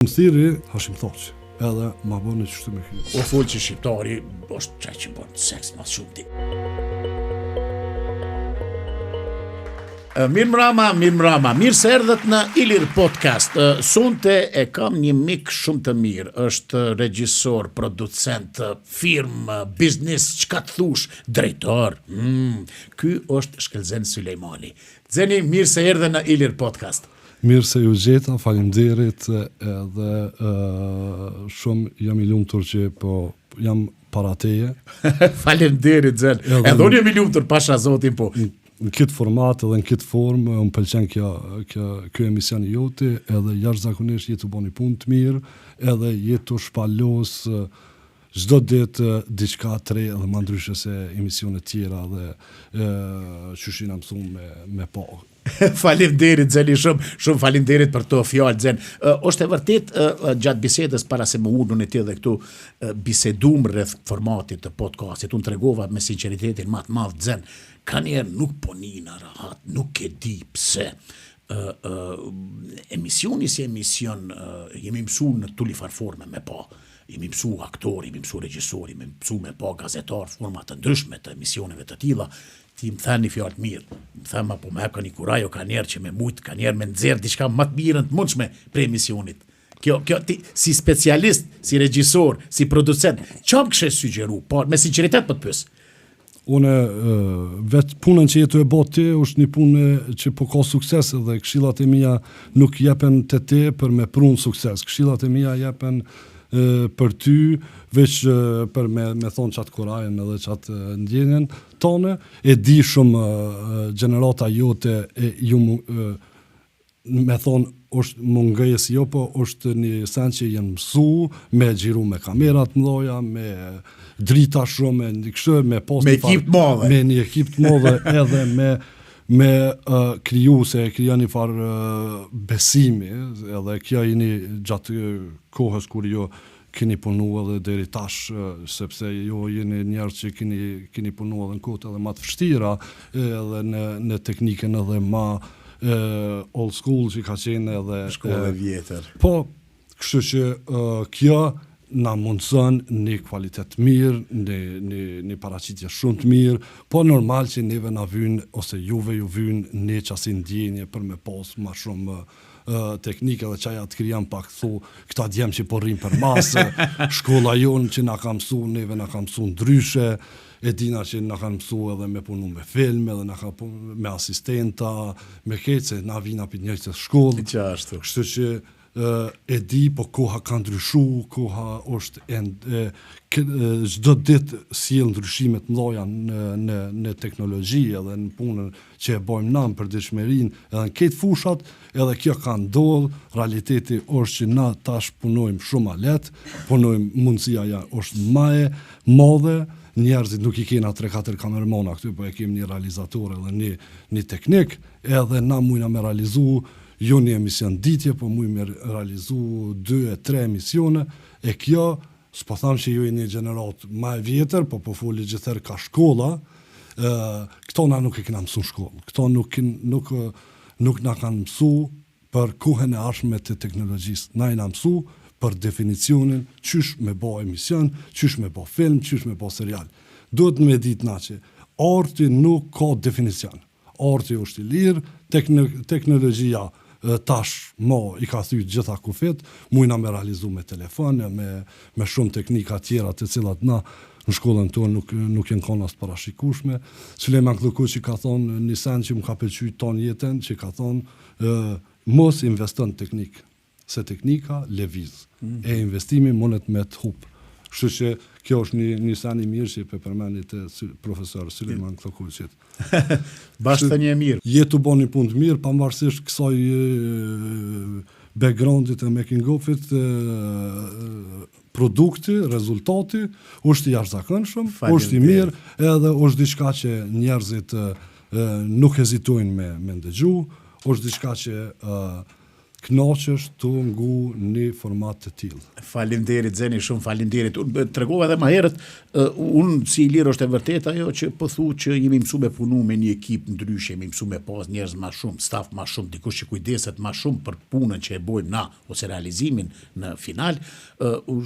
Më thirri Hashim Thaçi, edhe ma bëni qështu me krye. U fol që shqiptari është qaj që bën seks ma shumti. Mirë mrama, mirë mrama, mirë se erdhët në Ilir Podcast. Sonte e kam një mik shumë të mirë, është regjisor, producent, firmë, biznis, çka të thush, drejtor. Mm, ky është Shkëlzen Sylejmani. Xeni, mirë se erdhe në Ilir Podcast. Mirë se ju gjeta, faleminderit edhe shumë jam i lumtur që po jam para teje. faleminderit Xen. Edhe, edhe unë jam i lumtur pasha Zotin po. Në këtë format edhe në këtë formë më pëlqen kjo kjo ky emision i joti, edhe jashtëzakonisht je tu bo një punë të mirë, edhe je tu shpalos çdo ditë diçka të re edhe ma ndryshe se emisionet tjera dhe qysh jena mësu me me pa. Faleminderit Xeni shumë, shumë faleminderit për këto fjalë Xen. Uh, është e vërtet uh, gjatë bisedës para se me u ul unë e ti edhe këtu uh, bisedum rreth formatit të podcastit. Unë tregova me sinqeritetin ma të madh Xen. Kanjëherë nuk po nina rahat, nuk e di pse. Uh, uh, emisioni si emision uh, jemi mësu në turlifar forme me pa. Jemi mësu aktor, jemi mësu regjisor, jemi mësu me pa gazetar, forma të ndryshme të emisioneve të tilla. Ti më the një fjalë të mirë, më the ma po më jep ka një kurajo kanjëherë që me mujt, kanjëherë me nxjerr diçka më të mirën të mundshme prej emisionit. Kjo, kjo ti si specialist, si regjisor, si producent, ça më kishe sugjeru, po me sinqeritet po të pyes. Unë vetë punën që je tu e bo ti është një punë që po ka sukses edhe këshillat e mia nuk jepen te ti për me pru sukses. Këshillat e mia jepen për ty, veç për me, me thonë qatë kurajën edhe qatë ndjenjën tone, e di shumë gjenerata jote e ju me thonë është mungesë jo, po është një sen që janë mësu me xhiru me kamera të mëdha, me drita shumë, me kështu me pas me ekip të madhe, me një ekip të madhe edhe me me uh, kriju se e krijon një farë uh, besimi, edhe kjo jeni gjatë kohës kur ju keni punu edhe deri tash, sepse ju jeni njerëz që keni keni punu edhe në kohët edhe ma të vështira, edhe në në teknikën edhe ma e, old school që ka qenë edhe shkollë e vjetër. Po, kështu që kjo na mundëson një kualitet të mirë, një, një, një paraqitje shumë të mirë, po normal që neve na vyn, ose juve ju vyn një qasi ndjenje për me pas ma shumë teknikë edhe qaja të krijon pak thu këta djem që po rrinë përmas, shkolla jonë që na ka mësu, neve na ka mësu ndryshe, e dina që na kanë mësu edhe me punu me film, edhe na ka punu me asistenta, me krejt, se na vina pi njëjtës shkollë. Qashtu. Kështu që e di, po koha ka ndryshu, koha është e, e, çdo ditë sjell ndryshime të mëdha në në në teknologji edhe në punën që e bojmë na në përditshmërinë edhe në krejt fushat, edhe kjo ka ndodhë, realiteti është që na tash punojmë shumë ma lehtë, punojmë mundësia ja është ma e madhe, njerëzit nuk i kena 3-4 kamermana këtu, po e kemi një realizator edhe një, një teknik, edhe na mujna me realizu jo një emision ditje, po mujmë me realizu 2 e 3 emisione, e kjo S'po tham që ju jeni një gjeneratë ma e vjetër, po po foli gjithherë ka shkolla, ë këto na nuk e kena mësu në shkollë. Këto nuk nuk nuk na kanë mësu për kohën e ardhshme të teknologjisë. Na jena mësu për definicionin qysh me bo emision, qysh me bo film, qysh me bo serial. Duhet me ditë na që arti nuk ka definicion. Arti është i lirë, teknologjia tash mo i ka thy gjitha kufit, mujna me realizu me telefon, me, me shumë teknika tjera të cilat na në shkollën tonë nuk, nuk janë konë as të parashikueshme. Sulejman Kllokoqi ka thonë një sen që më ka pëlqy tonë jetën, që ka thonë mos investo në teknikë. se teknika lëviz, e investimi mundet me të hup. Kështu që kjo është një një sen i mirë që pe përmendi të profesor Sulejman Kllokoqit. Bash thënie e mirë. Je tu bo një punë të mirë pavarësisht kësaj backgroundit të making of-it, produkti, rezultati është i jashtëzakonshëm, është i mirë, edhe është diçka që njerëzit nuk hezitojnë me me ndëgju, është diçka që ë. Kënaqesh tu ngu një format të tillë. Faleminderit Zeni, shumë faleminderit. Unë tregova edhe më herët, unë si Ilir është e vërtetë ajo që po thu që jemi mësu me punu me një ekip ndryshe, jemi mësu me pas njerëz ma shumë, staf ma shumë, dikush që kujdeset ma shumë për punën që e bojmë na ose realizimin në final.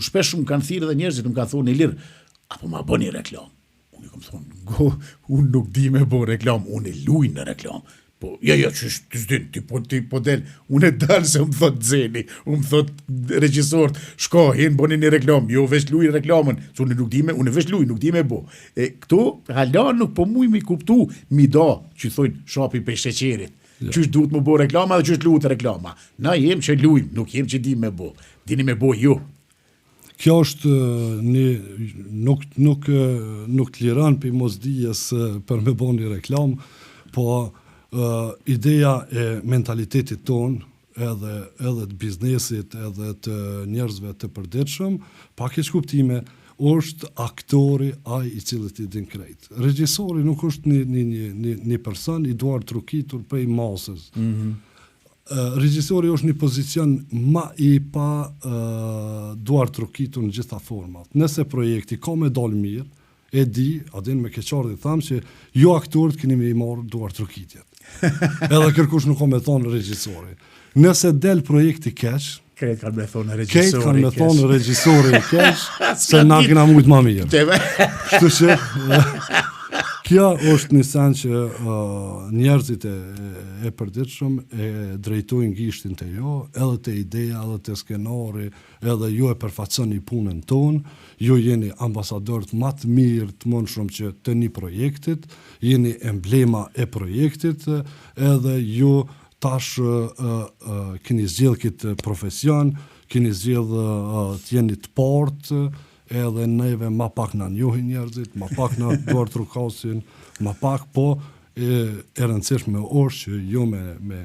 Shpesh më kanë thirrë edhe njerëzit, më kanë thonë Ilir, a po ma bëni reklamë? Unë i kom thonë, go, unë nuk di me bo reklam, unë e luj në reklam. Po, jo, jo, qysh, ti s'din, ti po, ti po del, unë e dal se më thot Zeni, unë më thot regjisorët, shko, hin, boni një reklam, jo veç luj reklamën, se unë nuk di me, unë veç luj, nuk di me bo. E këto, hala nuk po muj mi kuptu, mi da, që thojnë, shapi prej sheqerit. Ja. Qysh duhet me bo reklama dhe qysh luhet reklama. Na jem që lujmë, nuk jem që dim me bo. Dini me bo ju. Kjo është një nuk nuk nuk të liron pi mosdijes për me bo një reklamë, po uh, ideja e mentalitetit tonë, edhe edhe të biznesit, edhe të njerëzve të përditshëm, pa keqkuptime, është aktori ai i cili t'i din krejt. Regjisori nuk është një një një një, një person i duartrokitur prej masës. Mm -hmm. Regjisori është një pozicion ma i pa duartrokitur në gjitha format. Nëse projekti ka me dalë mirë, e di, a din me keqardhje tham që ju aktorët keni me i marrë duartrokitjet. Edhe kërkush nuk ka me thonë regjisori. Nëse del projekti keq, Krejt kanë me thonë regjisori Krejt kanë me thonë regjisori i keq, se na kena mujtë ma mirë. Kështu që, kjo është një sen që uh, njerëzit e, e përditshëm e drejtojnë gishtin te ju, edhe te ideja, edhe te skenari, edhe ju e përfaqësoni punën tonë, ju jeni ambasadorët ma të mirë të mundshëm që të një projektit, jeni emblema e projektit, edhe ju tash keni zgjedh këtë profesion, keni zgjedh të jeni të parët, edhe neve ma pak na njohin njerëzit, ma pak na duartrokasin, ma pak, po e, e rëndësishme është që jo me, me,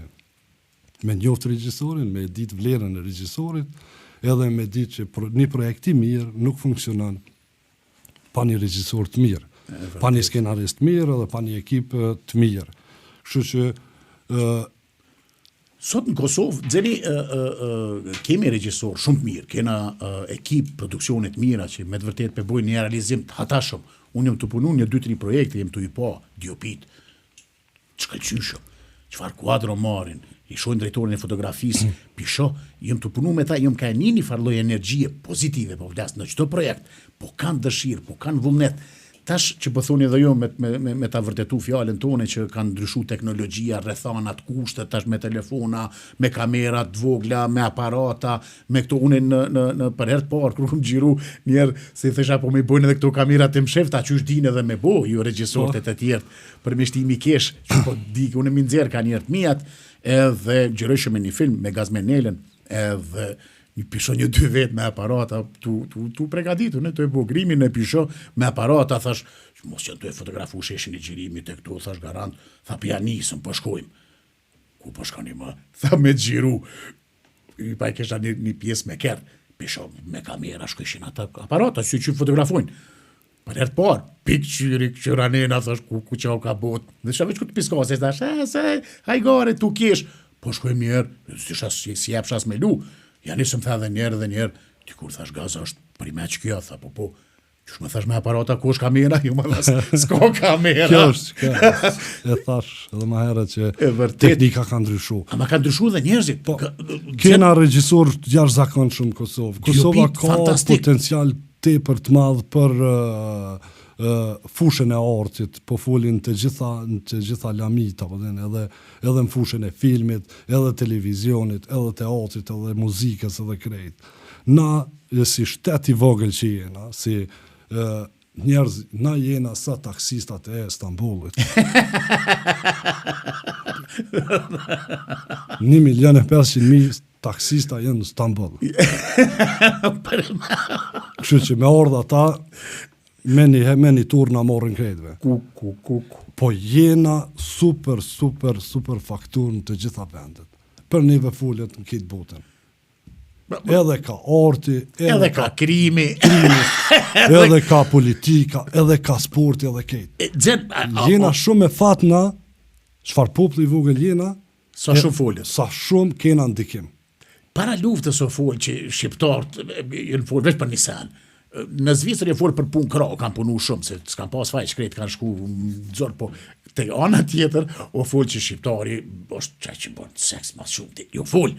me njoft regjisorin, me ditë vlerën e regjisorit, edhe me ditë që pro, një projekt i mirë nuk funksionon pa një regjisor të mirë, pa një skenarist të mirë edhe pa një ekip të mirë. Kështu që ë Sot në Kosovë, Xheni, ë, ë, ë, kemi regjisor shumë të mirë, kena ë, ekip produksione të mira që me të vërtetë pe bojnë një realizim të hatashëm. Unë jam tu punu një 2-3 projekte, jam tu i pa, DOP-it, të shkëlqyeshëm. Çfarë kuadro marrin, i shohin drejtorin e fotografisë, pi shoh, jam tu punu me ta, jam ka e ni një farë lloj energjie pozitive, po flas në çdo projekt, po kanë dëshirë, po kanë vullnet. Tash që po thoni edhe ju me me me, me ta vërtetu fjalën tonë që kanë ndryshu teknologjia, rrethanat, kushtet tash me telefona, me kamera të vogla, me aparata, me këto unë në në në për herë të parë kur kam xhiru një herë si thosha po më bojnë edhe këto kamera të mshefta, qysh dinë edhe me bo ju regjisorët po. të tjerë për me shti mi kesh, që po di, unë mi nxjerr ka njerë të mijat, edhe xhirojshëm me një film me Gazmen Nelën, edhe një pisho një dy vetë me aparata, tu, tu, tu pregaditur, ne, tu e bo grimin e pisho me aparata, thash, që mos janë tu e fotografu sheshin e xhirimit e këtu, thash garant, tha po ja nisëm, po shkojmë. Ku po shkoni më? Tha me xhiru. I pa e kisha një, një pjesë me kerr, pisho me kamera, shkojshin ata aparata, si që fotografojnë. Për herë të parë, pik qyri, qyra nena, thash, ku, ku qau ka bot. Dhe shë veç ku të piskase, thash, e, se, hajgare, tu kesh. Po shkojmë njëherë, si, sha, si, si jep shas me lu. Ja nisëm tha dhe njëherë dhe njëherë, ti kur thash gaza është primeq kjo, tha, po po, Qysh më thash me aparata, ku është kamera? Jo, më thash, s'ka kamera. Kjo është, kjo është. E thash edhe më herët që e vërtet, teknika ka ndryshu. Ama ka ndryshu dhe njerëzit. Po, kena regjisor të jashtëzakonshëm në Kosovë. Kosova ka fantastik. potencial tepër të madh për uh, uh, fushën e artit, po folin të gjitha në të gjitha lamitë apo dhe edhe edhe në fushën e filmit, edhe televizionit, edhe teatrit, edhe muzikës, edhe krejt. Na si shtet i vogël që jena, si uh, njerëz, na jena sa taksistat e Stambollit. 1 milion e 500 mijë taksista janë në Stamboll. Kështu që me ardhë ata, me një, me një tur na morën krejtve. Ku, ku, ku, ku. Po jena super, super, super faktor në të gjitha vendet. Për neve folet në këtë botën. Edhe ka arti, edhe, edhe ka krimi, krimi edhe ka politika, edhe ka sporti, edhe krejt. Jena shumë me fat na, çfarë populli i vogël jena, sa shumë folet. Sa shumë kena ndikim. Para luftës u fol që shqiptarët janë fol veç për një sen. Në Zvicër janë fol për punë krahu, kanë punu shumë, se s'kan pas faj, shkret kanë shku në zor, po te ana tjetër u fol që shqiptari është qaj që bën seks ma shumë, jo fol.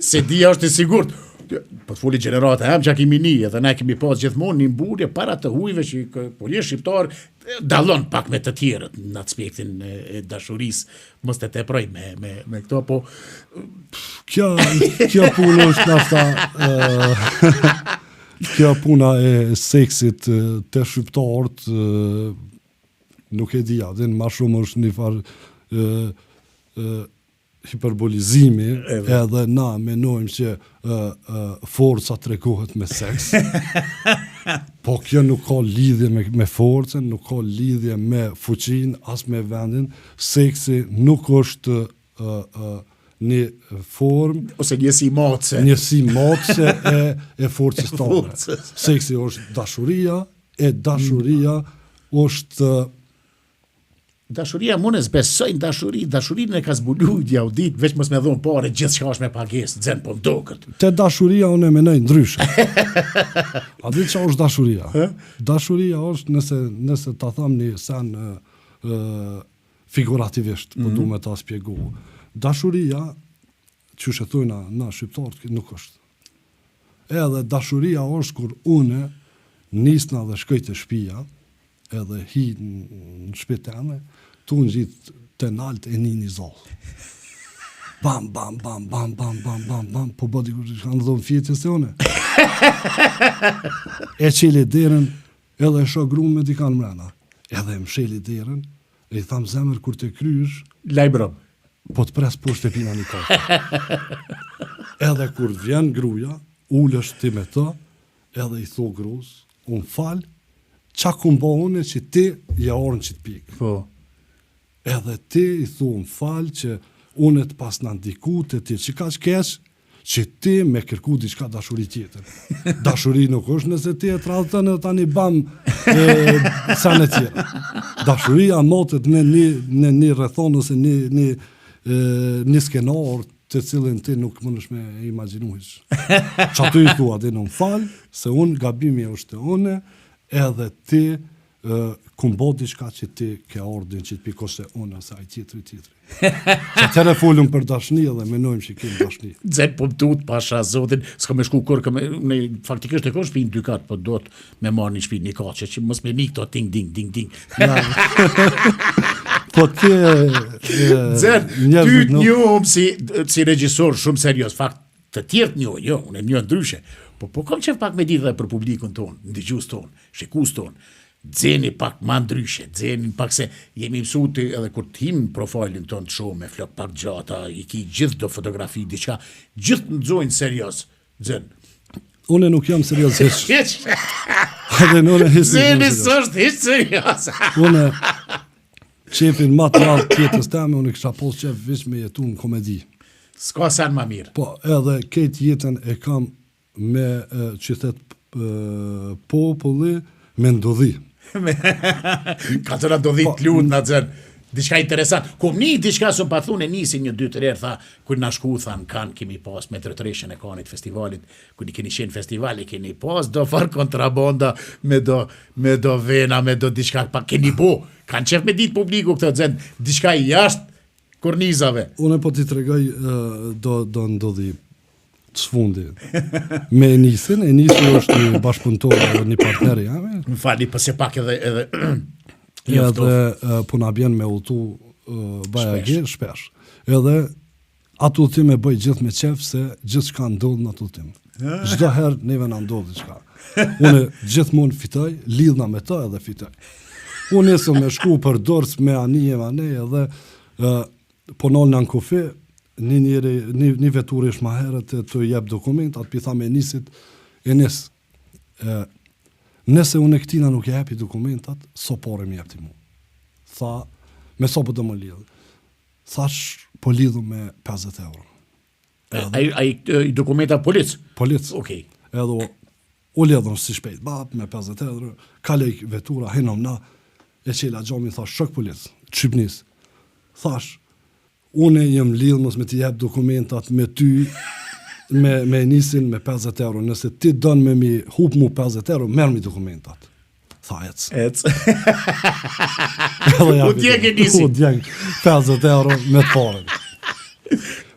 S'e di a është e sigurt. Po të foli gjenerata jem që kemi ni, edhe na kemi pas gjithmonë një mburrje para të hujve që po je shqiptar, dallon pak me të tjerët në aspektin e, e dashurisë, mos të teproj me, me, me këto, po... Kjo, kjo punë është nafta, uh, kjo puna e seksit te shqiptarët, uh, nuk e di, a din, ma shumë është një farë uh, uh, hiperbolizimi edhe na menojmë që uh, uh, forca tregohet me seks. po kjo nuk ka lidhje me, me forcën, nuk ka lidhje me fuqinë, as me vendin. Seksi nuk është uh, uh, një formë ose njësi matëse. Njësi matëse e e forcës tonë. Seksi është dashuria, e dashuria mm. është Dashuria unë s'besoj në dashuri, dashurinë e ka zbulu djaudit, veç mos me dhon pare, gjithçka është me pagesë, Zen po m'doket. Te dashuria unë e menoj ndryshe. A di çka është dashuria? Dashuria është nëse nëse ta tham një sen ë figurativisht, po mm -hmm. du me ta spjegu. Dashuria, qysh e thojna na shqiptarët, nuk është. Edhe dashuria është kur une nisna dhe shkoj te shpia, edhe hi në shpi teme, tu ngjit te nalt e ni një zo. Bam, bam, bam, bam, bam, bam, bam, bam, po bë dikush diçka në dhomë fjetjes të une. E çeli derën, edhe e shoh gruan me dikan mrena. Edhe e msheli derën, e i tham zemër kur të krysh, Lajmërom. Po të pres poshtë e pina një kafe. Edhe kur vjen gruja, ulesh ti me të, edhe i thu grus, unë fal, qa kum bo une që ti je ardh në qitë pikë. Po. Edhe ti i thu më fal që unë të pasna ndiku te ti që kaq keq, që ti me kërku diçka dashuri tjetër. Dashuri nuk është nëse ti e tradhton edhe tani bam e, sene tjera. Dashuria matet në një, në një rrethonë ose një, një, e, një skenar të cilin ti nuk mundesh me imagjinu hiç. Qaty i thua, ti më fal, se unë gabimi është te une, edhe ti kum bo diçka që ti ke ardhë në qitë pikë ose unë ose ai tjetri tjetri. Qatëherë folëm për dashni edhe menojmë që kemi dashni. Zen po më tut, pasha zotin, s'ka me shku kur, me, ne, faktikisht e kom shpinë dy kat, po do të me marrë një shpi një katëshe, që mos me ni këto ting ding ding ding. Po ti Zen, ty të njohëm si, si regjisor shumë serioz, fakt të tjerë të njohin, jo, unë e njoh ndryshe. Po po kam qef pak me ditë edhe për publikun tonë, ndëgjues tonë, shikues tonë. Xeni pak ma ndryshe, Xeni pak se jemi mësu ti edhe kur të him në profilin tonë të shoh me flok pak gjata, i ki gjithë do fotografi, diçka, gjithë të nxojnë serioz. Xen. Unë nuk jam serioz hiç. Hiç. Edhe në unë hiç. Xeni s'është hiç serioz. Unë qefin ma të madh të jetës teme, unë kisha pas qef veç me jetu në komedi. S'ka sen ma mirë. Po, edhe krejt jetën e kam me qytet populli me ndodhi. Ka të na ndodhi po, të lutë në Xen. Diçka interesant. Kom ni diçka së pa thonë e nisi një dy tre herë tha kur na shku tha në Kan kemi pas me drejtoreshën e Kanit festivalit, kur i keni qenë festival i keni pas do far kontrabanda me do me do vena me do diçka pa keni bo. Kanë qef me ditë publiku këtë Xen, diçka jashtë kornizave. Unë po t'i tregoj do do ndodhi së fundi. Me Enisin, Enisi është një bashkëpunëtor dhe një partner i jami. Më falni, po se pak edhe edhe edhe uh, po na bjen me udhtu uh, bajagi shpesh. Edhe atë udhëtim e bëj gjithë me qef se gjithçka ndodh në atë udhëtim. Çdo herë neve na ndodh diçka. Unë gjithmonë fitoj, lidhna me të edhe fitoj. Unë nisëm me shku për Durrës me anije me anej edhe uh, po nalna në kufi, një njeri, një, një veturë ish ma herët të, të jep dokumentat, pi tham Enisit, Enis, e, nëse unë e këtina nuk e jepi dokumentat, so pare më jep ti mu. Tha, me so po do më lidhë. Thash, po lidhu me 50 euro. Edhe, ai, ai, i dokumenta polic? Polic. Okej. Okay. Edhe u, u lidhëm si shpejt, bap, me 50 euro, kaloj vetura, hinëm na, e çela xhamin, thash, shok polic, Shqipnis. Thash, Unë jam lidh mos me t'i jep dokumentat me ty, me, me nisin me 50 euro. Nëse ti don me mi hup mu 50 euro, merr mi dokumentat. Tha ec. Ec. U djeg e nisi. U djeg 50 euro me të parën.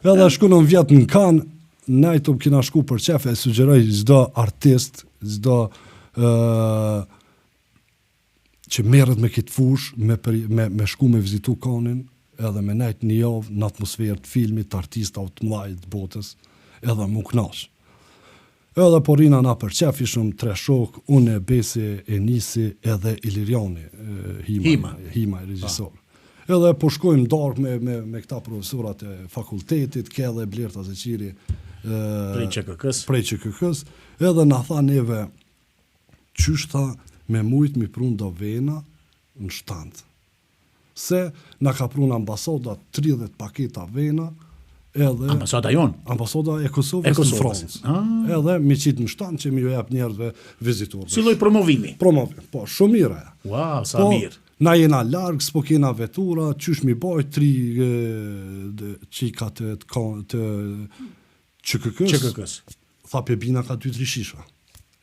Edhe shku në vjet në Kanë, najtëm kina shku për qef, e sugjeroj çdo artist, çdo uh, që merret me këtë fushë, me, për, me, me shku me vizitu Kanin, edhe me nejt një javë në atmosferë të filmit, të artistave të mëdhaj të botës, edhe mu knaq. Edhe po rrina na për qef, ishëm tre shokë, unë, Besi, Enisi edhe Iliriani, Hima, Hima, Hima regjisor. Edhe po shkojmë darkë me, me, me këta profesorat e fakultetit, ke edhe Blerta Zeqiri, prej QKK-s. Prej QKK-s, edhe na tha neve, qysh tha me mujt mi prun do vena në shtand. Se na ka prun ambasada 30 paketa vena, edhe ambasada jonë ambasada e Kosovës, e Kosovës. në Francë. Ah. Edhe mi qit në shtand që mi ju jep njerëzve vizitorëve. Si lloj promovimi? Promovim, po, shumë mirë ajo. Wow, sa po, mirë. Na jena larg, s'po kena vetura, qysh mi bajt tri e, çika të të, të QKK-s. QKK-s. Tha pe bina ka dy tri shisha.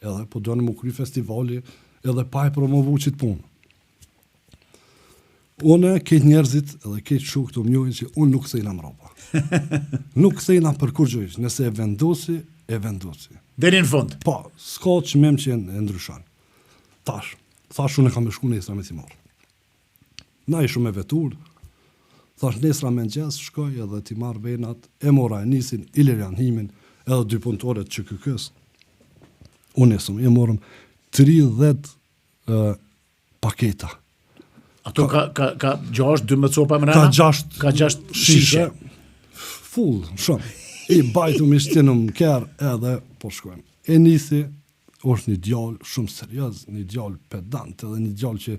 Edhe po donë mu kry festivali edhe pa e promovu qit punë. Unë, krejt njerëzit edhe krejt shokët më njohin që unë nuk kthejna mrapa. nuk kthejna për kurgjë, nëse e vendosi, e vendosi. Deri në fund. Po, s'ka çmim që e ndryshon. Tash, thash unë kam me shku nesër me t'i marrë. Na ishum me veturë, thash nesra mëngjes shkoj edhe t'i marr venat, e mora Enisin, Ilirian Himin, edhe dy punëtorët QKK-s. Unë nisëm, i morëm 30 uh, paketa. Ato ka ka ka 6 12 copa mrena? Ka 6 ka 6 shishe. Full, shumë. I bajtum i shtinëm në kerr edhe po shkojmë. Enisi është një djalë shumë serioz, një djalë pedant edhe një djalë që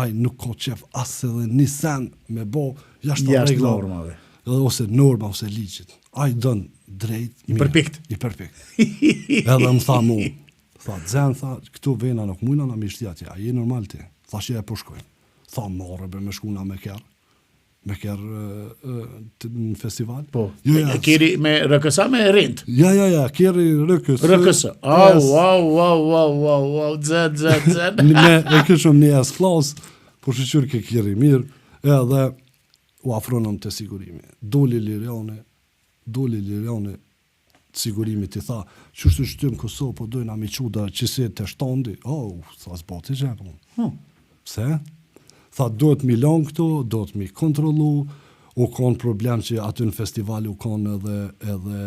ai nuk ka qef as edhe një sen me bo jashtë jashtë normave. Edhe ose norma ose ligjit. Ai don drejt, i përpikt. I përpikt. edhe më tha mu, tha Zen, tha, këto vena nuk mujna na mi shti atje, a je normal ti? Thash ja po shkojmë. Tha marre be me shku na me kerr. me kerr në festival. Po. Jo, ja, kerri me RKS me rent. Ja, ja, ja, kerri RKS. RKS. Au, au, au, au, au, au, Zen, Zen, Zen. Ne e kishëm një S class, po shyqyr ke kerri mirë, edhe u afronëm te sigurimi. Doli Liriani, doli Liriani, sigurimit i tha, qysh të shtymë Kosovë, po dojna mi çu do qësi te shtandi, oh, tha s'bati që e punë. Hmm. Pse? Tha, duhet mi lanë këto, duhet mi kontrollu, u konë problem që aty në festival u konë edhe, edhe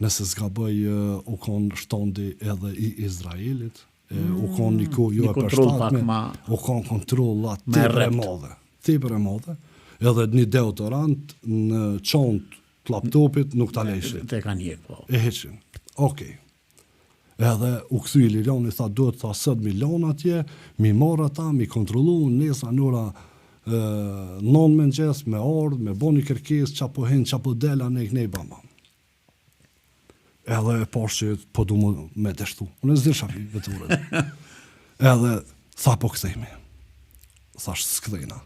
nëse s'gaboj, u konë shtandi edhe i Izraelit, e, u konë një kohë jo e përshtatme, ma... u konë kontrolla tepër e madhe, tepër e madhe, edhe një deodorant në çantë të laptopit nuk ta lejshin. Te kanë hjek, po. E heqin. Okej. Edhe u kthy Iliriani, tha duhet tha sot mi lon atje, mi marr ata, mi kontrollu, nesër në ora 9 mëngjes me ardh, me bo një kërkesë, ça po hin, ça po del, anej knej bam bam. Edhe e pash që po du më me dështu. Unë s'disha pi veturës. Edhe tha po kthehemi. Thash s'kthehna.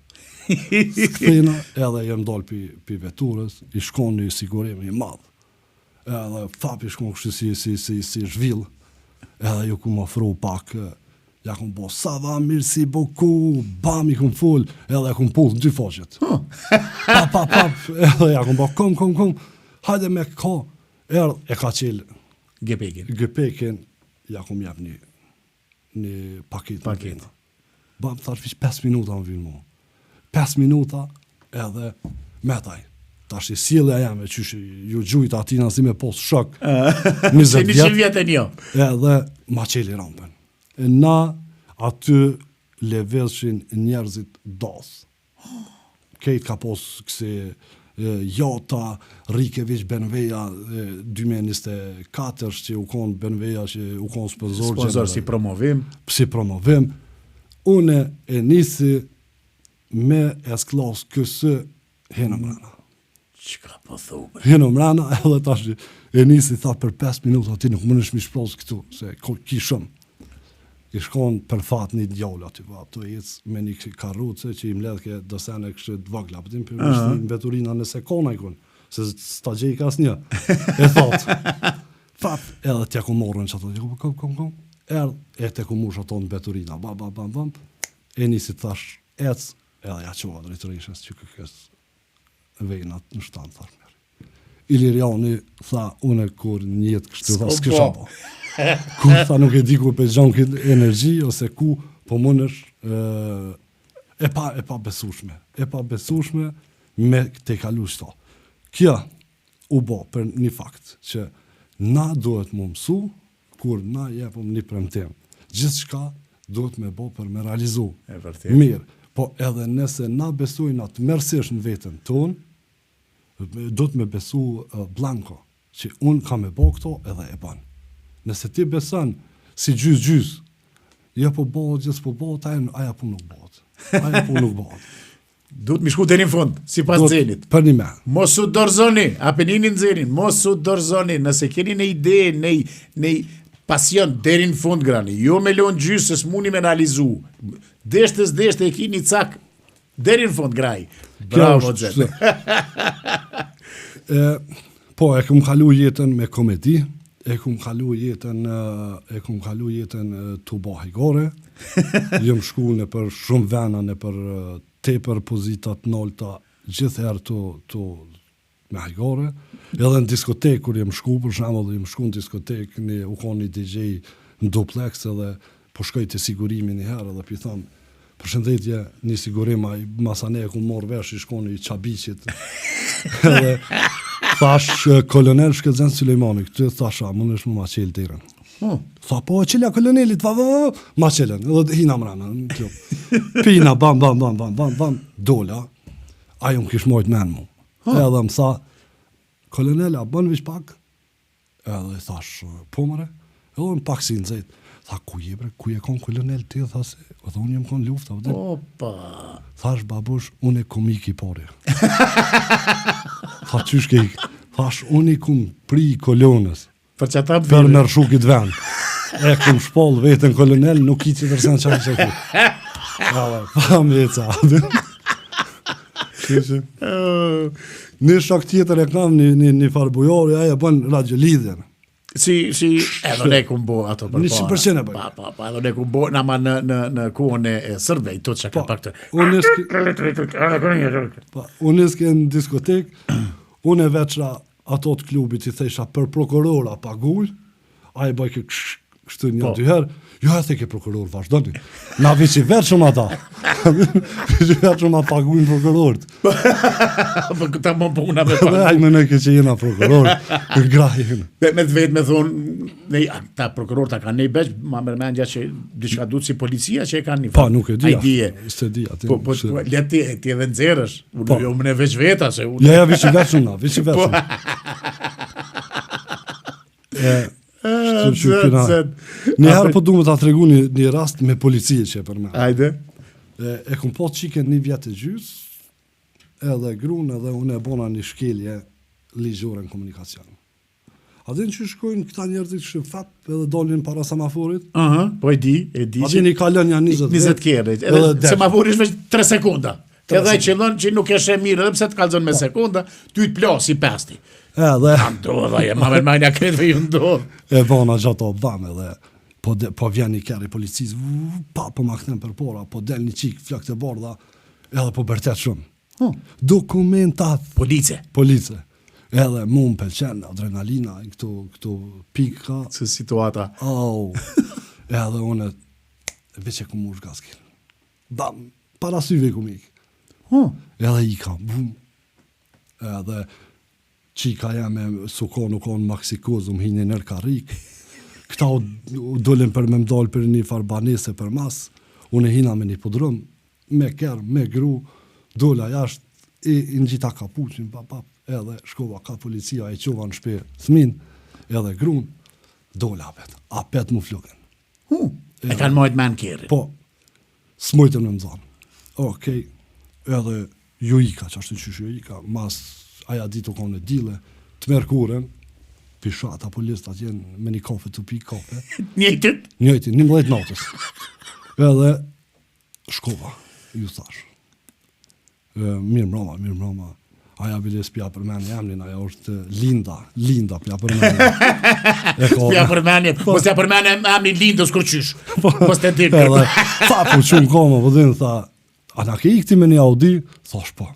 S'kthehna edhe jem dal pi, pi veturës, i shkon një sigurim i madh. Edhe fap i shkon kështu si, si, si, si zhvill. Edhe ju kum afru pak, ja kum bo, ça va, merci beaucoup, bam, i kum fol, edhe ja kum puth në dy faqet. Pa, pa, pa, edhe ja kum bo, kom, kom, kom, hajde me ka, erdh, e ka qel Gepekin. Gepekin, ja kum jep një, një paket. Paket. Bam, thash, veç 5 minuta më vynë mu. 5 minuta edhe metaj. Tash i sjellja jeme, qysh ju gjujt atina si me pos shok. 20 vjet. vjet e një. Edhe ma qeli rampën. E na aty lëvizshin njerëzit dos. Kejt ka pos kësi jata, rrike veç BMW-ja 2024 që u konë BMW-ja që u konë sponsor. Sponsor si promovim. Si promovim. Une e nisi me S-Class KS hinëm mrena. Çka po thu? bre? Hinëm mrena edhe tash e nisi tha për 5 minuta ti nuk mundesh mi shpros këtu, se ko, ki shumë. I shkon për fat një djalë aty, po, tu ecë me një karruce që i mbledhke do sene kështu të vogla, po tim për uh -huh. mbeturina nëse kona i kun, se s'ta gjej ka asnjë. E thot. Fap, edhe t'ja ku morën që ato, kom, kom, kom, kom. Erdh, e te ku mush ato në mbeturina, bam, bam, bam, bam. E nisi thash, ec, edhe ja çova drejtoreshës që kërkës venat në shtanë, thash mirë. Iliriani tha, unë kur një jetë kështu, tha, s'kisha po. Ku tha, nuk e di ku pe gjon këtë energji, ose ku, po mundesh, e, e pa, e pa besueshme, e pa besueshme me te kalu qëto. Kjo u bo për një fakt, që na duhet mu mësu, kur na jepëm një premtim. Gjithçka duhet me bo për me realizu. E vërtetë. Mirë, po edhe nëse na besojna tmerrësisht në veten tonë, duhet me besu blanko, që unë kam me bo këto edhe e ban. Nëse ti beson si gjys gjys, jo po bëhet, jo s'po bëhet, ajo ajo punë nuk bëhet. Ajo punë nuk bëhet. Duhet mi shku deri në fund, sipas Zenit. Për një me. Mos u dorëzoni, a pe nini Zenin, mos u dorëzoni, nëse keni një ide, një, një pasion deri në fund grani, jo me lon gjysë se s'muni me realizu. Deshte s'deshte e kini cak Deri në fund graj. Bravo Zen. e, po e kum kalu jetën me komedi, e kum kalu jetën e kum kalu jetën tu bo hajgore. Jam shku nëpër shumë vena nëpër tepër pozita të nalta, gjithëherë tu tu me hajgore, edhe në diskotekë kur jem shku, për shembull, jem shku në diskotekë, një, u kon një DJ në duplex edhe po shkoj te sigurimi një herë edhe pi thom, përshëndetje, një sigurim, ai masane e kum marrë vesh i shkon i Çabiqit. edhe thash kolonel Shkëlzen Sulejmani, këtë thash, a mundesh me ma çel derën. Hmm. Tha, po, çelja kolonelit, tha, tha, tha, ma çelën, edhe hina mrena, në klub. Pina, bam, bam, bam, bam, bam, bam, dola, ajo më kish mojt men mu. Ha. Edhe më tha, kolonel, a bën veç pak? Edhe i thash, po mëre, edhe më pak si nxehtë. Tha, ku je bre, ku je kon kolonel ti, tha se, edhe unë jem kon luftë, apo Opa. Thash, babush, unë e kum ik i pari. tha, qysh ke ik? Thash, unë i kum pri kolonës. Për që ata Për me rrëshu këtë vend. E kum shpall veten kolonel, nuk i që tërsen që që ku. Edhe, pa me ca. Kështu që. Një shok tjetër e kam një, një, një farë bujori, ai e bën radio lidhjen. Si, si, edhe ne kum bo ato për 100% e bëj. Pa, pa, pa, edhe ne kum bo, na ma në, në, në kohën e, e sërbve, i të që ka Po, pak të. Unë nis po, unë niske në diskotek, unë e veçra ato të klubit i thesha për prokurora paguj, ai bëj kë kështu një po. dy herë, jo e the ke prokuror, vazhdoni. Na veç i veçëm ata. Veç i veçëm a paguajnë prokurorët. Po këta më puna me pagu. Ai më në që jena prokuror, për grajin. Me, me të vetë me thonë, ne, ta prokuror ta kanë ne beq, ma merr mendja që diçka duhet si policia që e kanë një Po, nuk e di. Ai dije. S'e di atë. Po, po, po le ti, ti edhe nxjerrësh. Unë po. jo më ne veç veta se unë. Ja, ja, veç i veçëm na, veç i veçëm. Po. E, kështu që kena. Një herë po du me ta tregu një, një rast me polici që e përmend. Hajde. E, e kum pa çikën një vjet e gjys, edhe grun edhe unë e bona një shkelje ligjore në komunikacion. A din që shkojnë këta njerëzit që fap edhe dalin para semaforit? Aha, po e di, e di. A din i kalon janë 20 20 kerre. Edhe, edhe semafori është veç 3 sekonda. Edhe ai qëllon që nuk e sheh mirë, edhe pse të kallzon me po. sekonda, ty të plas i pesti. Edhe ka ndodh ajo, ma merr mendja krejtve ju ndodh. E vona gjato bam edhe po de, po vjen një kerr i policisë, pa po ma kthen përpara, po del një çik flokët e bardha, edhe po bërtet shumë. Hm. Dokumentat. Police. Police. Edhe mu më pëlqen adrenalina këto këto pika. Se situata. Au. Edhe unë veç e kum mush gaskin. Bam, para syve kum ik. Hm. Edhe i kam, bum. Edhe Çika jeme s'u kon u kon maksikoz um hini nër karrik këta u, u dolën për me m'dal për një far banese për mas unë hina me një podrum me kerr me gru dola jashtë i, i ngjita kapuçin pa pa edhe shkova ka policia e çova në shtëpi fëmin edhe grun dola apet apet mu flukën Hu, e kanë majt men kerrin. Po, S'mujtën me më zanë. Okej, edhe ju ika, që ashtu qysh ju ika, mas aja ditë u konë e dile, të merkurën, Pisha ata policët atje me një kafe tu pi kafe. Njëjtit? Njëjtit, 11 natës. Edhe shkova, ju thash. E, mirë mbrama, mirë mbrama. Aja bile s'pja përmeni emnin, aja është Linda, Linda pja përmeni. E ka- S'pja përmeni, po. mos ja përmeni emnin Lindës kurqysh. Po. Mos të din. Edhe, tha, po që në koma, po din, tha, a na ke ikti me një Audi? Thash, po.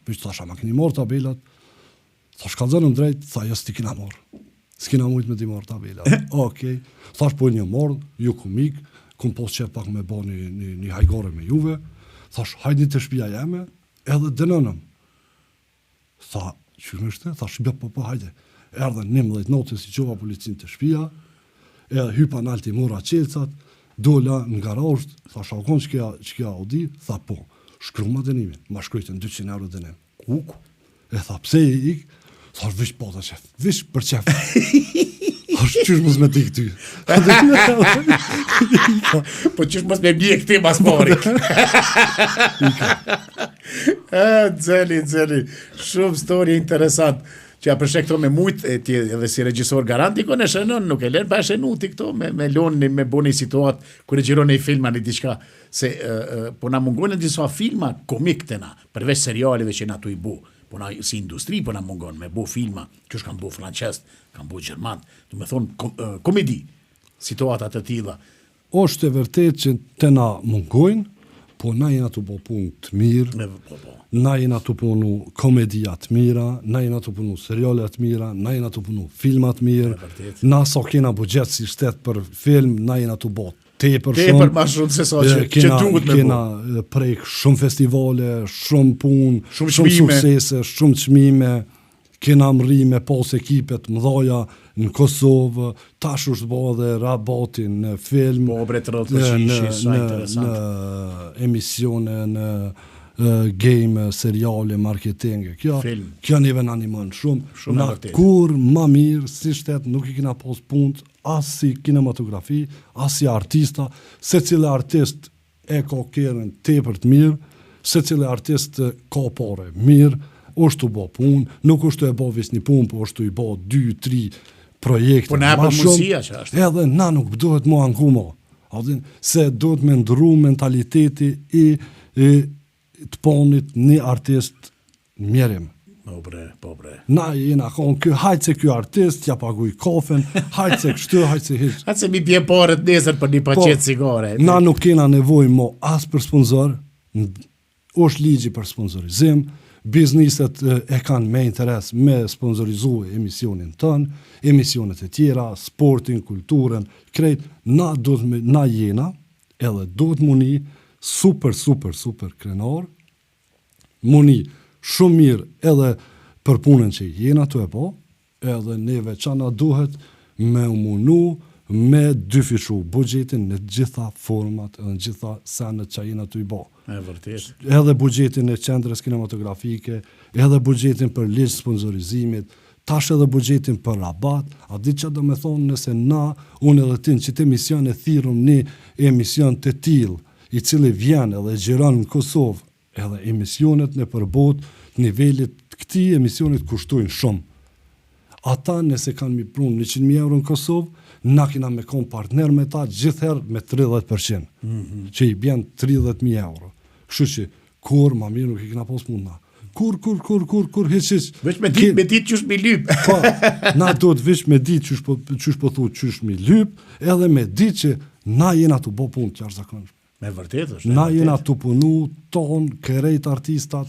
Veç thash, a ma keni marrë tabelat? Thash, kallzonëm drejt, tha, jo, s'ti kina marrë. S'kina mujtë me t'i marrë tabelat. Okej. Thash, po një marrë, ju kum ik, kum pos qef pak me bo një, një, një hajgore me juve. Thash, hajdni te shpia jeme, edhe dënonëm. Tha, qysh me shte? Thash, jo, po, po, hajde. Erdhën 11 natës, i çova policin te shpia, edhe hypa nalt i mora çelësat, dola në garazh, thash, a u konë qekja, qekja Audi? Tha, po. Shkruma dënimin, ma shkrujtën 200 euro dënim. Kuku. E tha, pse i ik? Thash, vish po, tha qef, vish për qef. Thash, qysh mos me t'ik ty? Po qysh mos me bje këti mas pari. E, Xheli, Xheli, shumë story interesant. Që ja përshe këto me mujt, e ti edhe si regjisor garanti kon e shënon, nuk e lën pa e shënu ti këto, me, me lon, me bo një situatë, kur e xhiron një film a një diçka, se e, e, po na mungojnë disa filma komik të na, përveç serialeve që na tu i bo, po na si industri po na mungon me bo filma, qysh kanë bo francest, kanë bo gjerman, do me thonë kom, e, komedi, situata të tilla. Është e vërtet që të na mungojnë, po na jena tu bo punë të mirë, E, po, po. na jena tu punu komedia të mira, na jena tu punu seriale të mira, na jena tu punu filma të mirë, E vërtet. na sa kena buxhet si shtet për film, na jena tu bo tepër shumë. Tepër ma shumë se sa që, E, kena, që duhet me kena bo. e, prek shumë festivale, shumë punë, Shumë shumë çmime. suksese, shumë çmime. Kena mrri me pas ekipet mëdhaja në Kosovë, tash është bo edhe rabati në film, Po, bre, 30 në, përqind, në, sa në, interesant. në emisione, në e, game, seriale, marketing. Kjo, Film. kjo neve na ndihmon shumë. Shumë e na vërtetë. kur ma mirë si shtet nuk i kena pas punët, as si kinematografi, as si artista, secili artist e ka kerën tepër të mirë, secili artist ka pare mirë, është tu bo punë, nuk është tu e bo veç një punë, po është tu i bo 2, 3 projekte. Po na ma jepet shumë, mundësia që është. Edhe na nuk duhet mu anku mo. A din, se duhet me ndru mentaliteti i, i të ponit një artist mjerim. Po bre, po bre. Na jena konë ky, hajt se ky artist, ja paguj kafen, hajt se kështu, hajt se hiç. Hajt se mi bje paret nesër për një paketë cigare. Na nuk kena nevojë mo as për sponsor, n- është ligji për sponsorizim, bizniset e, e kanë me interes me sponsorizu emisionin tën, emisionet e tjera, sportin, kulturën, krejt, na duhet me, na jena, edhe duhet muni super, super, super krenar, muni shumë mirë edhe për punën që jena tu e bo, edhe neve qa na duhet me u munu me dyfishu buxhetin në gjitha format edhe në gjitha senet që jena tu i bo. E vërtet. Edhe buxhetin e qendrës kinematografike, edhe buxhetin për ligj sponsorizimit, tash edhe buxhetin për rabat, a di që do me thonë nëse na, unë edhe ti në qitë emision e thirrëm një emision të tillë, i cili vjen edhe xhiron në Kosovë, edhe emisionet në përbot të nivelit të këtij emisionit kushtojnë shumë. Ata nëse kanë mi prunë 100.000 euro në Kosovë, na kena me kon partner me ta gjithherë me 30%, mm -hmm. që i bjen 30.000 euro. Kështu që kur ma mirë nuk i kena pas punë na. Kur, kur, kur, kur, kur, hiç, hiç. Veç me ditë, me ditë qysh mi lyp. Po, na duhet veç me ditë qysh po, qysh po thu, qysh mi lyp, edhe me ditë që na jena tu bo punë të jashtëzakonshme. Me vërtet është. Na jena tu punu ton, krejt artistat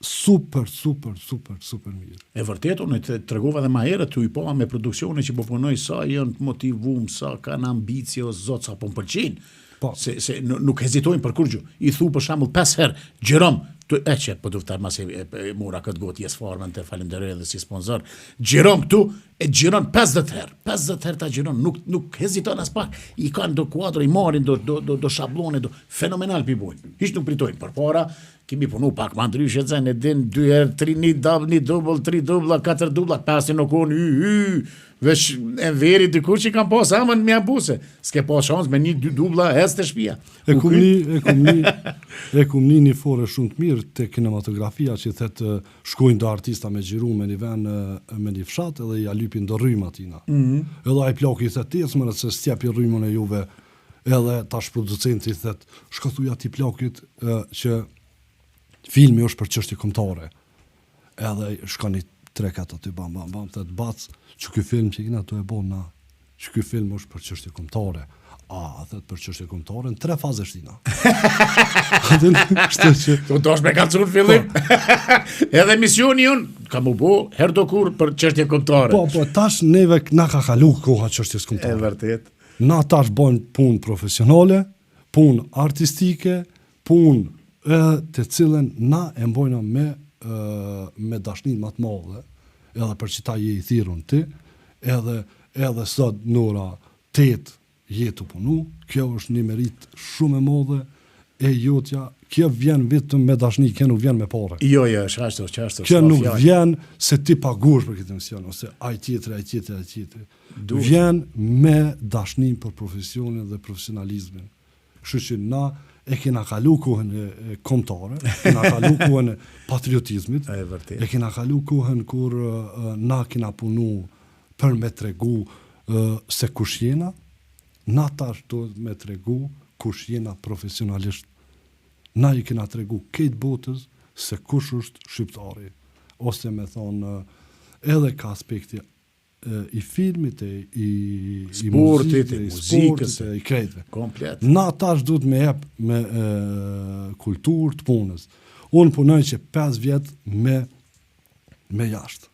super, super, super, super mirë. E vërtet, unë të tregova edhe ma herët, tu i pa me produksione që po punoj, sa janë të motivum, sa kanë ambicie, o zot, sa po më pëlqejnë. Po. Se, se nuk hezitojnë për kurgjë. I thu për shembull 5 herë, xhirom, tu e që po duftar mas e, e, e mora këtë gotë Yes Farmën të falenderoj edhe si sponsor. Xhirom këtu, e xhiron 50 herë, 50 herë ta xhiron, nuk nuk heziton as pak. I kanë do kuadro, i marrin do do do, do shablone, do fenomenal pi bojnë. Hiç nuk pritojnë përpara. Kemi punu pak ma ndryshe, Zen, e din, dy herë, tri, një dab, një dubëll, tri dublla, katër dublla, pasi nuk unë, hy, hy, veç Enveri dikur që kam pas amën me abuse, s'ke pas shans me një, dy dublla, ec te shpia. E kum ni, e kum ni, e kum ni një fore shumë të mirë te kinematografia që thotë shkojnë do artista me xhiru me një vend me një fshat edhe ja lypin do rrymë atina. Mm -hmm. Edhe ai plaku i thotë ti ecë se s'tjepi rrymën e juve Edhe tash producenti i thet, shko thuj atij plakit që filmi është për çështje kombëtare. Edhe shkon i treket aty bam bam bam thet bac, që ky film që kena tu e bo na, që ky film është për çështje kombëtare. A, thet për çështje kombëtare në tre faze shtina. Kështu që Po do me kallzu në fillim. Po. Edhe emisioni jon ka mu bo herdokur për çështje kombëtare. Po, po, tash neve na ka kalu koha çështjes kombëtare. E vërtet. Na tash bojmë punë profesionale, punë artistike, punë e të cilën na e bojna me me dashninë ma të madhe, edhe për qita je i thirrun ti, edhe edhe sot në ora 8 je tu punu, kjo është një meritë shumë e madhe e jotja, kjo vjen vetëm me dashni, kjo nuk vjen me pare. Jo, jo, është ashtu, është ashtu. Kjo nuk vjen se ti paguhesh për këtë emision, ose ai tjetri, ai tjetri, ai tjetri. Duhet. Vjen me dashninë për profesionin dhe profesionalizmin. Kështu që na e kena kalu kohën e, e kombëtare, kena kalu kohën e patriotizmit, e vërtet. E kena kalu kohën kur na kena punu për me tregu se kush jena, na tash duhet me tregu kush jena profesionalisht. Na i kena tregu krejt botës se kush është shqiptari, ose me thonë edhe ka aspekti i filmit e i sportit, i muzikës, e i krejtve. Komplet. Na tash duhet me jep me e, kulturë të punës. Unë punoj që 5 vjet me me jashtë.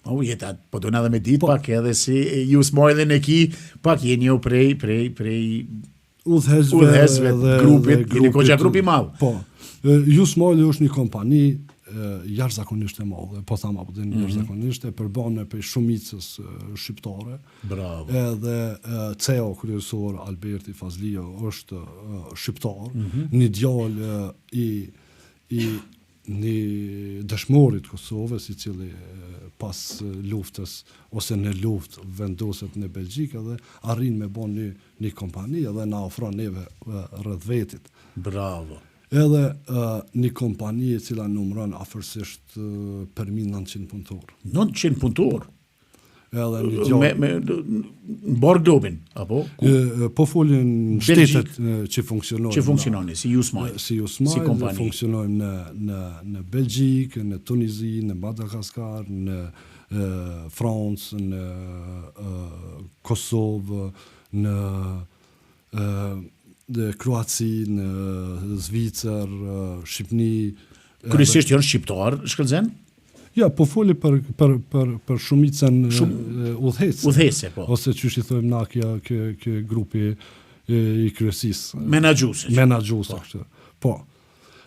Po jeta, po do edhe me ditë po. pak edhe si ju smajlin e ki, pak jeni ju prej prej prej udhëheqësve udhëheqësve dhe grupit, dhe jeni goxha grup i madh. Po. Ju Smajli është një kompani jashtëzakonisht e madhe, po tham apo mm -hmm. jashtëzakonisht e përbënë prej shumicës shqiptare. Bravo. Edhe CEO kryesor Alberti Fazlio është shqiptar, mm -hmm. një djalë i i një dëshmorit të Kosovës, i cili pas luftës ose në luftë vendoset në Belgjikë dhe arrin me bo një, një kompani edhe na ofron neve rreth vetit. Bravo. Edhe uh, një kompani e cila numëron afërsisht uh, përmi 900 punëtor. 900 punëtor? Edhe një djalë me me në mbarë globin apo ku? E, po folin në shtetet që funksionojnë. Që funksionojnë si U-Smile. Si U-Smile, si kompani. Funksionojmë në në në Belgjikë, në Tunizi, në Madagaskar, në e, Francë, në e, Kosovë, në e, në Kroaci, në Zvicër, Shqipni. Kryesisht janë shqiptar, Shkëlzen? Ja, po foli për për për për shumicën Shum, udhëheqëse. Udhëheqëse, po. Ose qysh i thojmë na kjo kjo kjo grupi e, i kryesisë. Menaxhuese. Menaxhuese, po. kështu. Po.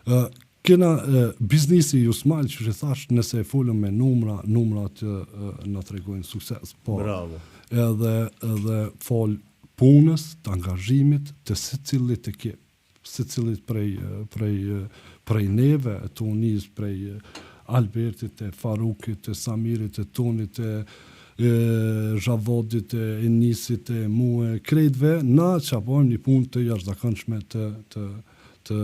Ë kena e, biznesi i Usmal, qysh i thash, nëse e folëm me numra, numrat e, na tregojnë sukses. Po. Bravo. Edhe edhe fal punës, të angazhimit të secilit ekip. secilit prej prej prej neve, tu u nis prej Albertit, e Farukit, e Samirit, e Tonit, e e Zhavodit, e Enisit, e mue, krejtve, na që bojmë një punë të jashtëzakonshme të, të, të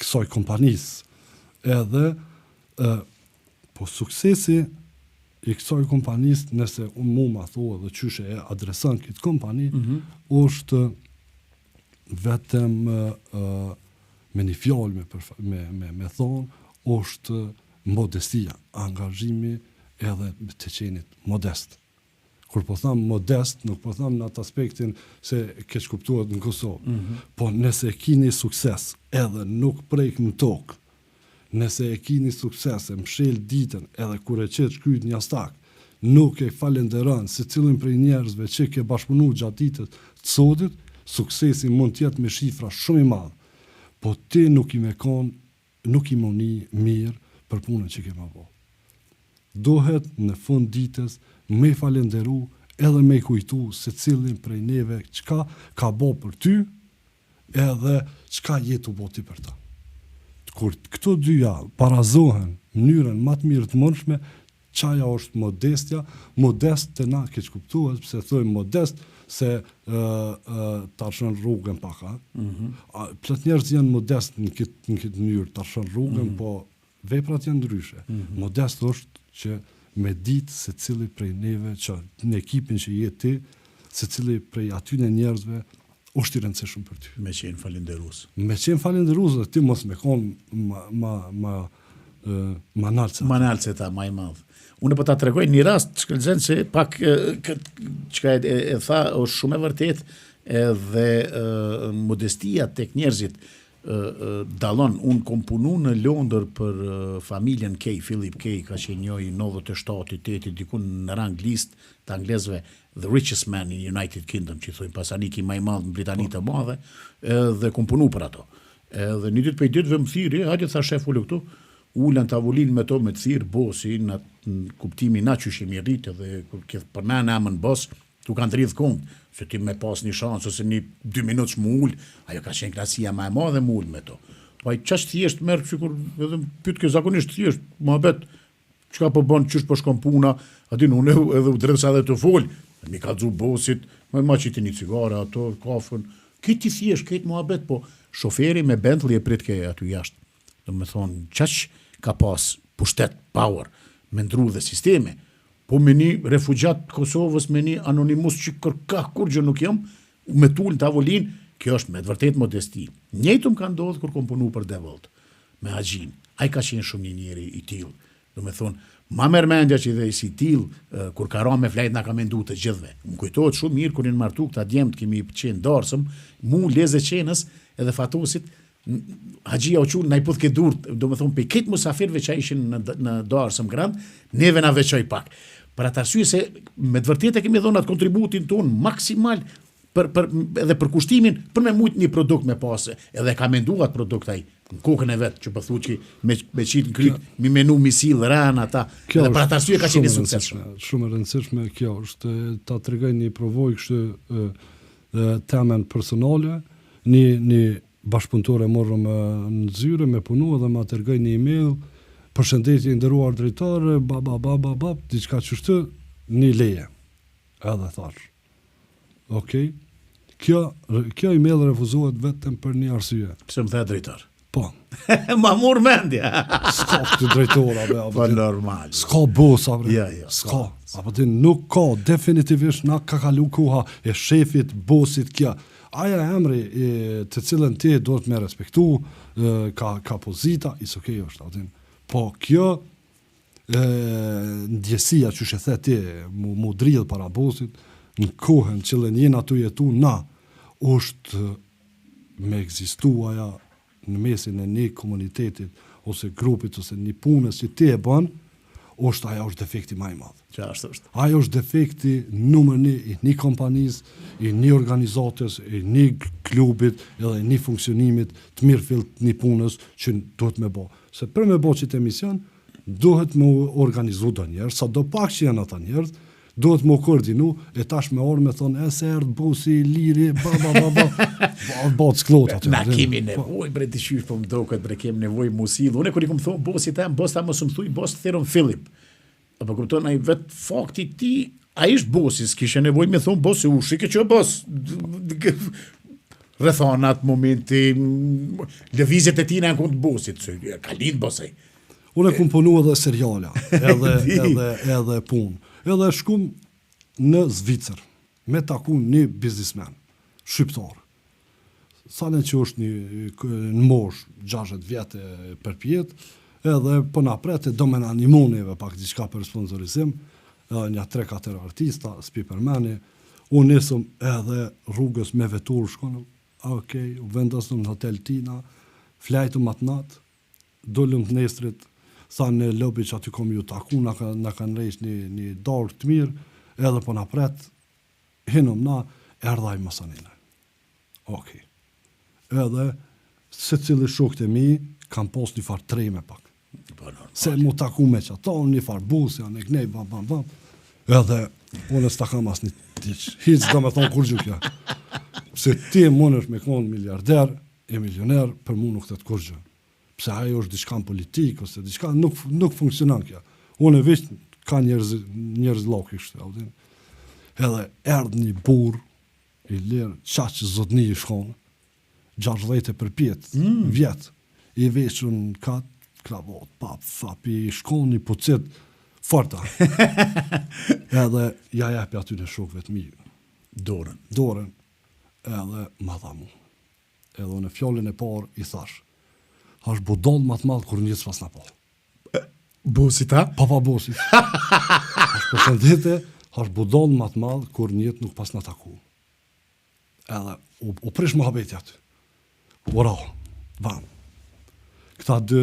kësaj kompanisë. Edhe, e, po suksesi i kësaj kompanisë, nëse unë mu ma thua dhe qysh e adreson këtë kompani, mm -hmm. është vetëm uh, me një fjalë me, përfa, me, me, me thonë, është modestia, angazhimi edhe të qenit modest. Kur po tham modest, nuk po tham në atë aspektin se keqkuptohet në Kosovë. Mm -hmm. Po nëse kini sukses edhe nuk prek në tokë, Nëse e ki një sukses e mshel ditën edhe kur e qet shkyt në jastak, nuk e falenderon secilin prej njerëzve që ke bashkëpunu gjatë ditës të sotit, suksesi mund të jetë me shifra shumë i madh, po ti nuk je me kon, nuk je me u ni mirë për punën që ke me bo. Duhet në fund ditës me i falenderu edhe me i kujtu secilin prej neve çka ka bo për ty, edhe çka je tu bo ti për ta. Kur këto dyja barazohen në mënyrën ma të mirë të mundshme, qaja është modestia, modest te na keqkuptohet pse thojmë modest se ë ë ta lshon rrugën pak a. Mm -hmm. a plot njerëz janë modest në këtë në këtë mënyrë ta lshon rrugën, mm -hmm. po veprat janë ndryshe. Mm -hmm. Modest është që me ditë secili prej neve që në ekipin që je ti, secili prej atyne njerëzve është i rëndësishëm për ty. Me qenë falënderues. Me qenë falënderues dhe ti mos me kon ma ma ma ma nalt se. Ma nalt se ta, ma i madh. Unë po ta tregoj një rast Shkëlzen se pak kët çka e, e, e tha është shumë e vërtetë edhe e, modestia tek njerëzit e, e, dallon. Unë kom punu në Londër për e, familjen Kay, Philip Kay, ka qenë një i 97 8 dikun në rang list të anglezëve the richest man in United Kingdom, që i thojnë pasaniki ma i madh në Britani të Madhe, edhe kom punu për ato. Edhe një ditë prej ditëve më thirri, hajde tha shef ulu këtu, u ula në tavolinë me to me të thirr bosi në atë kuptimin na qysh jemi rrit edhe kur ke përmend emën bos, t'u kanë dridh komt, se ti me pas një shans ose një dy minutësh mu ul, ajo ka qenë kënaqësia ma e madhe mu ul me to. Po ai qaq thjesht merr sikur edhe më pyetke zakonisht thjesht muhabet Çka po bën, qysh po shkon puna, a din unë edhe u dredhsha edhe tu fol, mi kallxu bosit, më ma qiti një cigare ato, kafën, krejt i thjesht, krejt muhabet, po shoferi me Bentley e pritke aty jashtë. Domethonë, qaq ka pas pushtet, power, me ndru dhe sisteme, po me një refugjat të Kosovës, me një anonimus që kërkah kurgjë nuk jam, me t'ul në tavolinë, kjo është me të vërtetë modesti. Njëjtë më ka ndodhë kur kom punu për Devolt. me Haxhin. Ai ka qenë shumë një njeri i tillë. Domethonë, ma merr mendja që dhe si i tillë, kur ka ra me flejt na ka mendu të gjithëve. Më kujtohet shumë mirë kur janë martu këta djemtë, kemi qenë darsëm, mu Leze Qenës edhe Fatosit, Haxhia u çu na i puthke durt, domethonë prej krejt musafirëve që ishin në në darsëm grand, neve na veçoi pak. Për atë arsye se me të vërtetë e kemi dhënë atë kontributin tonë maksimal për për edhe përkushtimin për me mujt një produkt me pasë, edhe ka mendu atë produkt ai në kokën e vet që po thu që me me qit në kryt, mi menu mi sill ran ata, kjo edhe për atë arsye ka qenë i suksesshëm. Shumë e rëndësishme kjo është ta tregoj një përvojë kështu temen personale, një një bashkëpunëtor e morëm në zyre me punu edhe ma dërgoi një email, përshëndetje i nderuar drejtor, ba ba ba ba ba, diçka qështu, një leje. Edhe thash, Okej. Kjo kjo email refuzohet vetëm për një arsye. Pse më the drejtor? Po. Ma mur mendja. S'ka këtë drejtor apo apo. Po normal. S'ka boss apo. Ja, ja. S'ka. Apo ti nuk ka definitivisht na ka kalu koha e shefit, bossit kjo. Aja emri e, të cilën ti duhet me respektu, e, ka ka pozita, is okay është, apo Po kjo e, ndjesia qysh e the ti, mu, mu dridh para bosit, në kohën që jena tu jetu na, është me ekzistu aja në mesin e një komunitetit, ose grupit, ose një punës që ti e bën, është aja është defekti ma i madh. Që ashtu është. Ajo është defekti numër një i një kompanisë, i një organizatës, i një klubit, edhe i një funksionimit të mirëfillt një punës që duhet me bo. Se për me bo qit emision, duhet me u organizu do njerëz, sa do pak që janë ata njerëz, duhet me u koordinu, e tash me orë me thonë, e se erdh bosi, liri, ba, ba, ba, ba, ba, ba, të sklot aty. Na kemi po. nevojë, bre, të qysh, po më doket, bre, kemi nevojë mu sill. Unë kur i kom thonë bosit tem, bos ta mos më thuj, bos thirrëm Filip. Apo kupton ai vet fakti ti, ai është bosi, s'kishe nevojë me thon bosi, u shike që bos. Rrethanat, momenti, lëvizjet e tij janë kund bosit, se ka lind bosi. Unë e kum punu edhe seriala, edhe edhe edhe punë. Edhe shkum në Zvicër me taku një biznismen shqiptar. Salen që është një, në moshë 60 vjet e përpjetë, edhe po na pret e do me na nimu neve pak diçka për sponsorizim, edhe nja 3-4 artista, s'pi përmeni, u nisëm edhe rrugës me veturë shkonëm, okej, u vendosëm në hotel Tina, flajtëm atë natë, dolëm të nesrit, tha në lobby që aty kom ju taku, na, ka, na kanë rejsh një, një darkë të mirë, edhe po na pret, Hinëm na, erdh ai masanena. Okej. Edhe secili shokët e mi kanë pas një farë treme pak. Po normal. Se mu taku me qato, një farë bus, janë e knej, bam, bam, bam. Edhe unë s'ta kam asnjë hiç, hiç do me thonë kurgjë kjo. Se ti mundesh me konë miliarder e milioner, për mu nuk të të kurgjë. Pse ajo është diçka në politikë ose diçka nuk nuk funksionon kjo. Unë e veç ka njerëz njerëz lloki kështu, a din. Edhe erdh një burr i lirë, qaq zotni i shkon, 60 e përpjet mm. vjet, i veshun kat kravot, pap, fap, i shkon i pucit, forta. Edhe ja jepi aty në shokëve të mi. Dorën. Dorën. Edhe ma dha mu. Edhe unë fjalën e parë i thash. Thash budall ma të madh kurrë n'jetë s'pasna pa. Bosit, ha? Pa pa bosit. Thash përshëndetje, thash budall ma të madh kurrë n'jetë nuk pasna taku. Edhe u, u prish muhabeti aty. U ra, van. Këta dy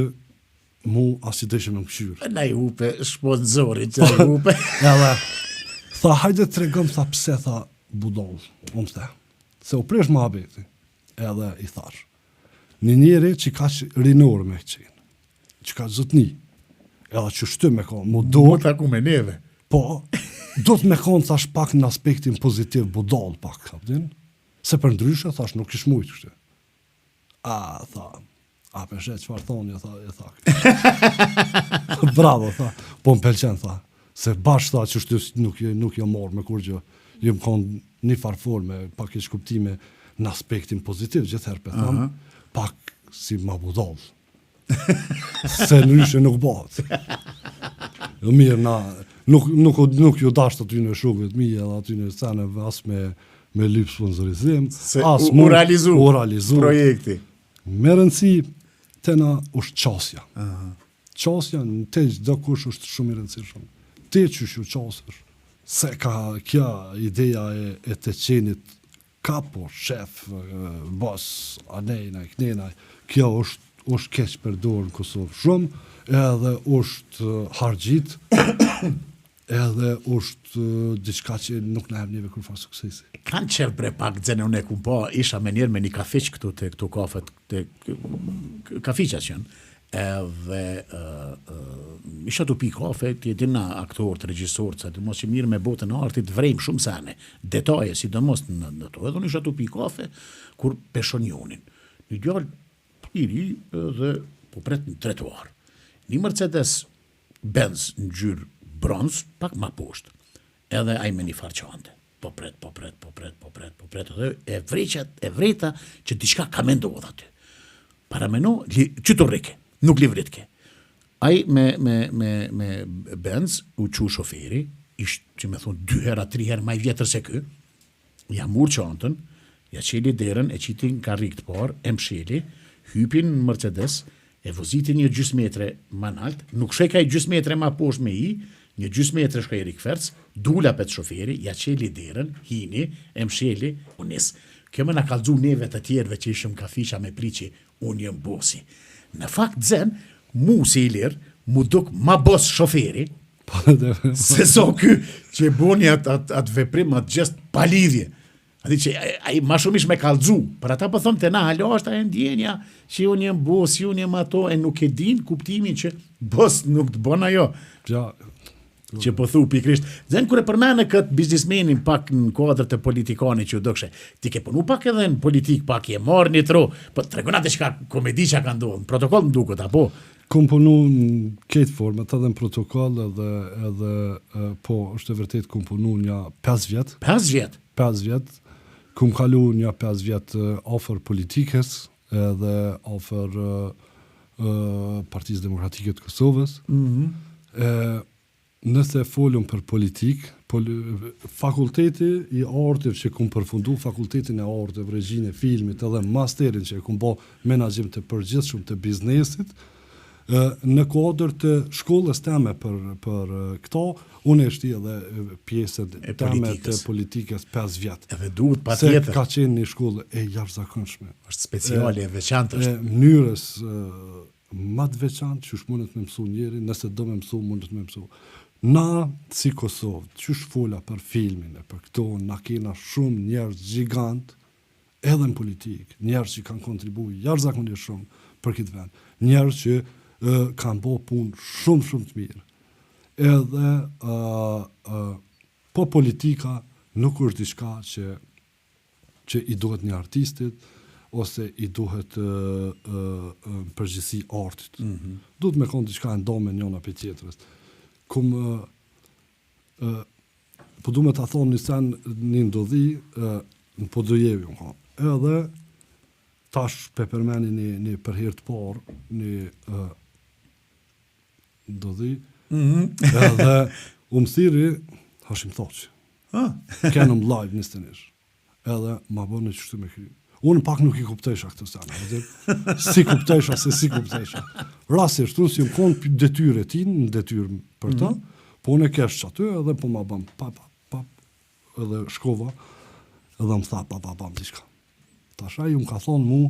mu as i dëshë me më kqyrë. Na i hupe, sponsorit që i hupe. Edhe, tha, hajde të tregom, tha, pse, tha, budall, unë më the. Se u prish muhabeti. Edhe i thash. Një njeri që kaq rinor me qenë, që ka zotni, edhe që shty me konë, mu do... Mu taku me neve. Po, do të me konë, thash, pak në aspektin pozitiv, budall pak, a din? Se për ndryshe, thash, nuk ish mujtë kështu. A, tha, a pe sheh çfarë thonë, tha, e tha. Bravo, tha, po më pelqen, tha, se bash, tha, që shty nuk, nuk jam marrë me kurgjë, jam konë një farë forme, pak e shkuptime në aspektin pozitiv, gjithëherë pe tham, uh -huh. pak si ma budall. se ndryshe nuk bëhet. Jo mirë, na, nuk, nuk, nuk ju dasht aty në shokët mi edhe aty në sceneve as me, me lyp sponsorizim, se as u, u realizu, u realizu projekti. Me rëndësi, te na është qasja. Uh -huh. Qasja në te çdo kush është shumë i rëndësishëm. Ti qysh ju qasësh, se ka kjo ideja e, e të qenit kapo, shef, boss, anejnaj, knenaj, kjo është është keq përdorë në Kosovë shumë, edhe është harxhit, edhe është diçka që nuk na jep neve kurrfarë suksesi. Kanë qef bre pak xene unë e kum pa, isha me njerë me një kafiq këtu te këto kafet, te kafiqa që janë, edhe uh, uh, isha tu pi kafe, ti e din na aktorët, regjisorët, sidomos që mirë me botën e artit, vrejmë shumë sene, detaje, sidomos në, në to, edhe unë isha tu pi kafe, kur pe shoh njonin. Një djalë i ri edhe po pret në trotuar. Një Mercedes Benz në ngjyrë bronz, pak ma poshtë. Edhe ai me një farë çante. Po pret, po pret, po pret, po pret, po pret, edhe e vreqa, e vrejta që diçka ka me ndodhë aty. Parameno, li, që të rrike, nuk livritke. Ai me, me, me, me Benz, u çu shoferi, ish, që me thonë, dy herë, tri herë ma i vjetër se ky, ja mur çantën, ja çeli derën, e qiti në karrik të parë, e msheli, hypi në Mercedes, e voziti një gjysë metre ma nalt, nuk shkoi ka gjysë metre ma poshtë me i, një gjysë metre shkoi rikverc, dul apet shoferi, ja çeli derën, hini, e msheli, u nis. Kjo me na kallxu neve të tjerëve që ishim kafiqa me priqi, unë jam bosi. Në fakt Zen, mu si Ilir, mu duk ma bos shoferi, se sa ky që e boni atë at, at veprim, atë gjest pa lidhje. A di që ai ma shumë ish me kallxu, për ata po thom te na hala është ajo ndjenja që unë jam boss, unë jam ato e nuk e din kuptimin që boss nuk të bën ajo. Ja, që po thu pikërisht. Zen kur e përmende kët biznesmenin pak në kuadër të politikanit që u dokshe, ti ke punu pak edhe në politikë, pak je marrë një tro, po tregona diçka komedi që ka ndodhur, në protokoll më duket apo? Kom punu në këtë formë, edhe në protokoll edhe, edhe po, është e vërtet kom punu një 5 vjet. 5 vjet? 5 vjet. Kom kalu një 5 vjet afër politikës edhe afër Partisë Demokratike të Kosovës. Mm -hmm. e, Nëse folëm për politikë, pol, fakulteti i arteve që kum përfundu, fakultetin e arteve, regjinë e filmit edhe masterin që e kum bo menaxhim të përgjithshëm të biznesit, në kuadër të shkollës teme për për këto, unë e shti edhe pjesën e teme të politikës 5 vjet. Edhe duhet patjetër. Se ka qenë një shkollë e jashtëzakonshme. Është speciale, e veçantë është. E mënyrës ma të veçantë qysh mundet me mësu njeri, nëse do me mësu, mundet me mësu. Na, si Kosovë, qysh fola për filmin e për këto, na kena shumë njerëz gjigant, edhe në politikë, njerëz që kanë kontribu jashtëzakonisht shumë për këtë vend, njerëz që e, kanë bo punë shumë shumë të mirë. Edhe ë ë po politika nuk është diçka që që i duhet një artistit. ose i duhet në përgjithësi artit. Mm -hmm. Duhet me konë diçka e ndome njona prej tjetrës. Kum, ë, po du me ta thonë një sen, një ndodhi, ë, në Podujevë, më konë. Edhe, tash pe përmeni një, një për herë të parë, një ë, ndodhi, mm -hmm. edhe u më thirri Hashim Thaçi. Ah. Kenëm live një stënish. Edhe ma bënë qështu me kry. Unë pak nuk i kuptojsha këto sene, vërtet. S'i kuptojsha se s'i kuptojsha. Rastisht, unë si më konë detyrë e tij, në detyrë për ta, mm -hmm. po unë e kesh që aty edhe po ma bën pa, pa, pa, edhe shkova, edhe më tha pa, pa, pa, diçka. Tash ai më ka thonë mu,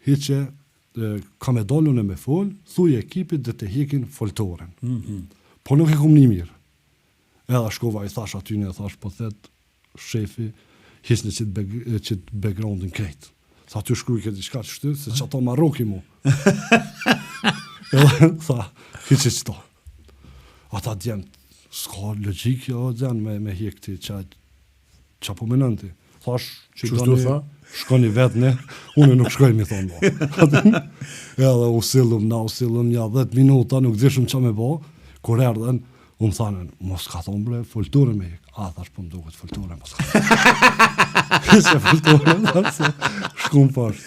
hiqe, ka me dalë unë me fol, thuj ekipit dhe të hekin foltoren. Mm -hmm. Po nuk e kum ni mirë. Edhe shkova i thash aty në thash po thet shefi hiqni qit back, qit backgroundin krejt. Tha ty shkruaj këtë diçka qështu, se qato ma rroki mu. Edhe tha, hiqe qëto. Ata djem, s'ka logjikë jo djem me, me hjek ti, qa, qa po menon ti? Thash, që doni, tha? shkoni vetë ne, unë nuk shkoj mi thonë mo. Edhe u sillum, na u sillum nja 10 minuta, nuk dishëm qa me bo, kur erdhen, u më thanën, mos ka thonë bre, foltore me hek. A, thash, po më duket foltore, mos ka thonë. Se foltore, thash, se shkum poshtë.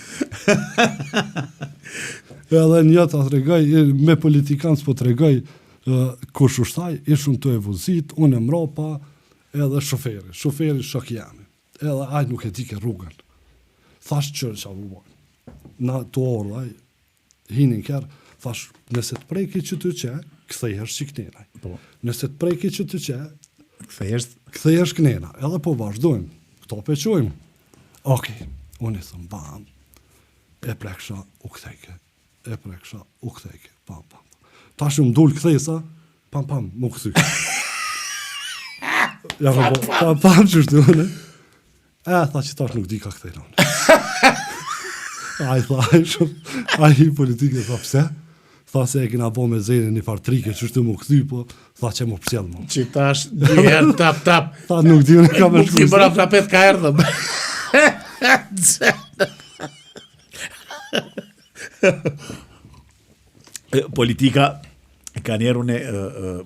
Edhe një ta tregoj, me politikan s'po tregoj, kush është ai, ishum tu e vozit, unë e mrapa, edhe shoferi, shoferi shok jemi. Edhe ai nuk e dike rrugën. Thash qyre ça po bojmë. Na të ardhë, ai, hini n'kerr, thash, nëse të preki që të qe, kthehesh që knena. Po. Nëse të preki që të qe, kthehesh, kthehesh knena. Edhe po vazhdojmë, këto pe qojmë. Okej, unë i thëm, bam, e preksha, u kthejke, e preksha, u kthejke, pam, pam. Tash më dul kthesa, pam, pam, m'u kthy. Ja, po, po, pam, pam, qështu, ne? E, tha që tash nuk di ka kthejna. Ai tha, ai shumë, ai i politikë, tha, pse? Tha se e kena bo me Zenin një farë trike, qështu m'u kthy, po, tha që m'u psjell mo. Që tash, dy herë, tap, tap. Tha, nuk di unë ka me shku. Nuk bëra prapet ka erdhëm. Politika ka njerë unë,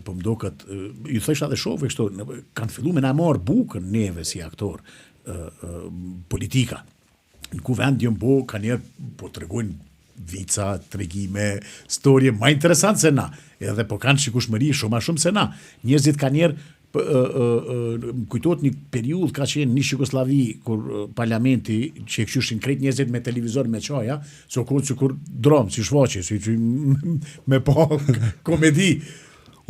po më doket, ju thësha dhe shokëve kështu, kanë fillu me na marrë bukën neve si aktor, politika. Në kuvend janë bo, ka njerë, po tregojnë vica, tregime, storje, ma interesant se na, edhe po kanë shikushmëri shumë ma shumë se na. Njerëzit ka njerë, më kujtohet një periudhë ka qenë në Jugosllavi kur parlamenti që e kqyrshin krejt njerëzit me televizor me qaja, se u kon sikur dramë, si shfaqje, si që me pa komedi.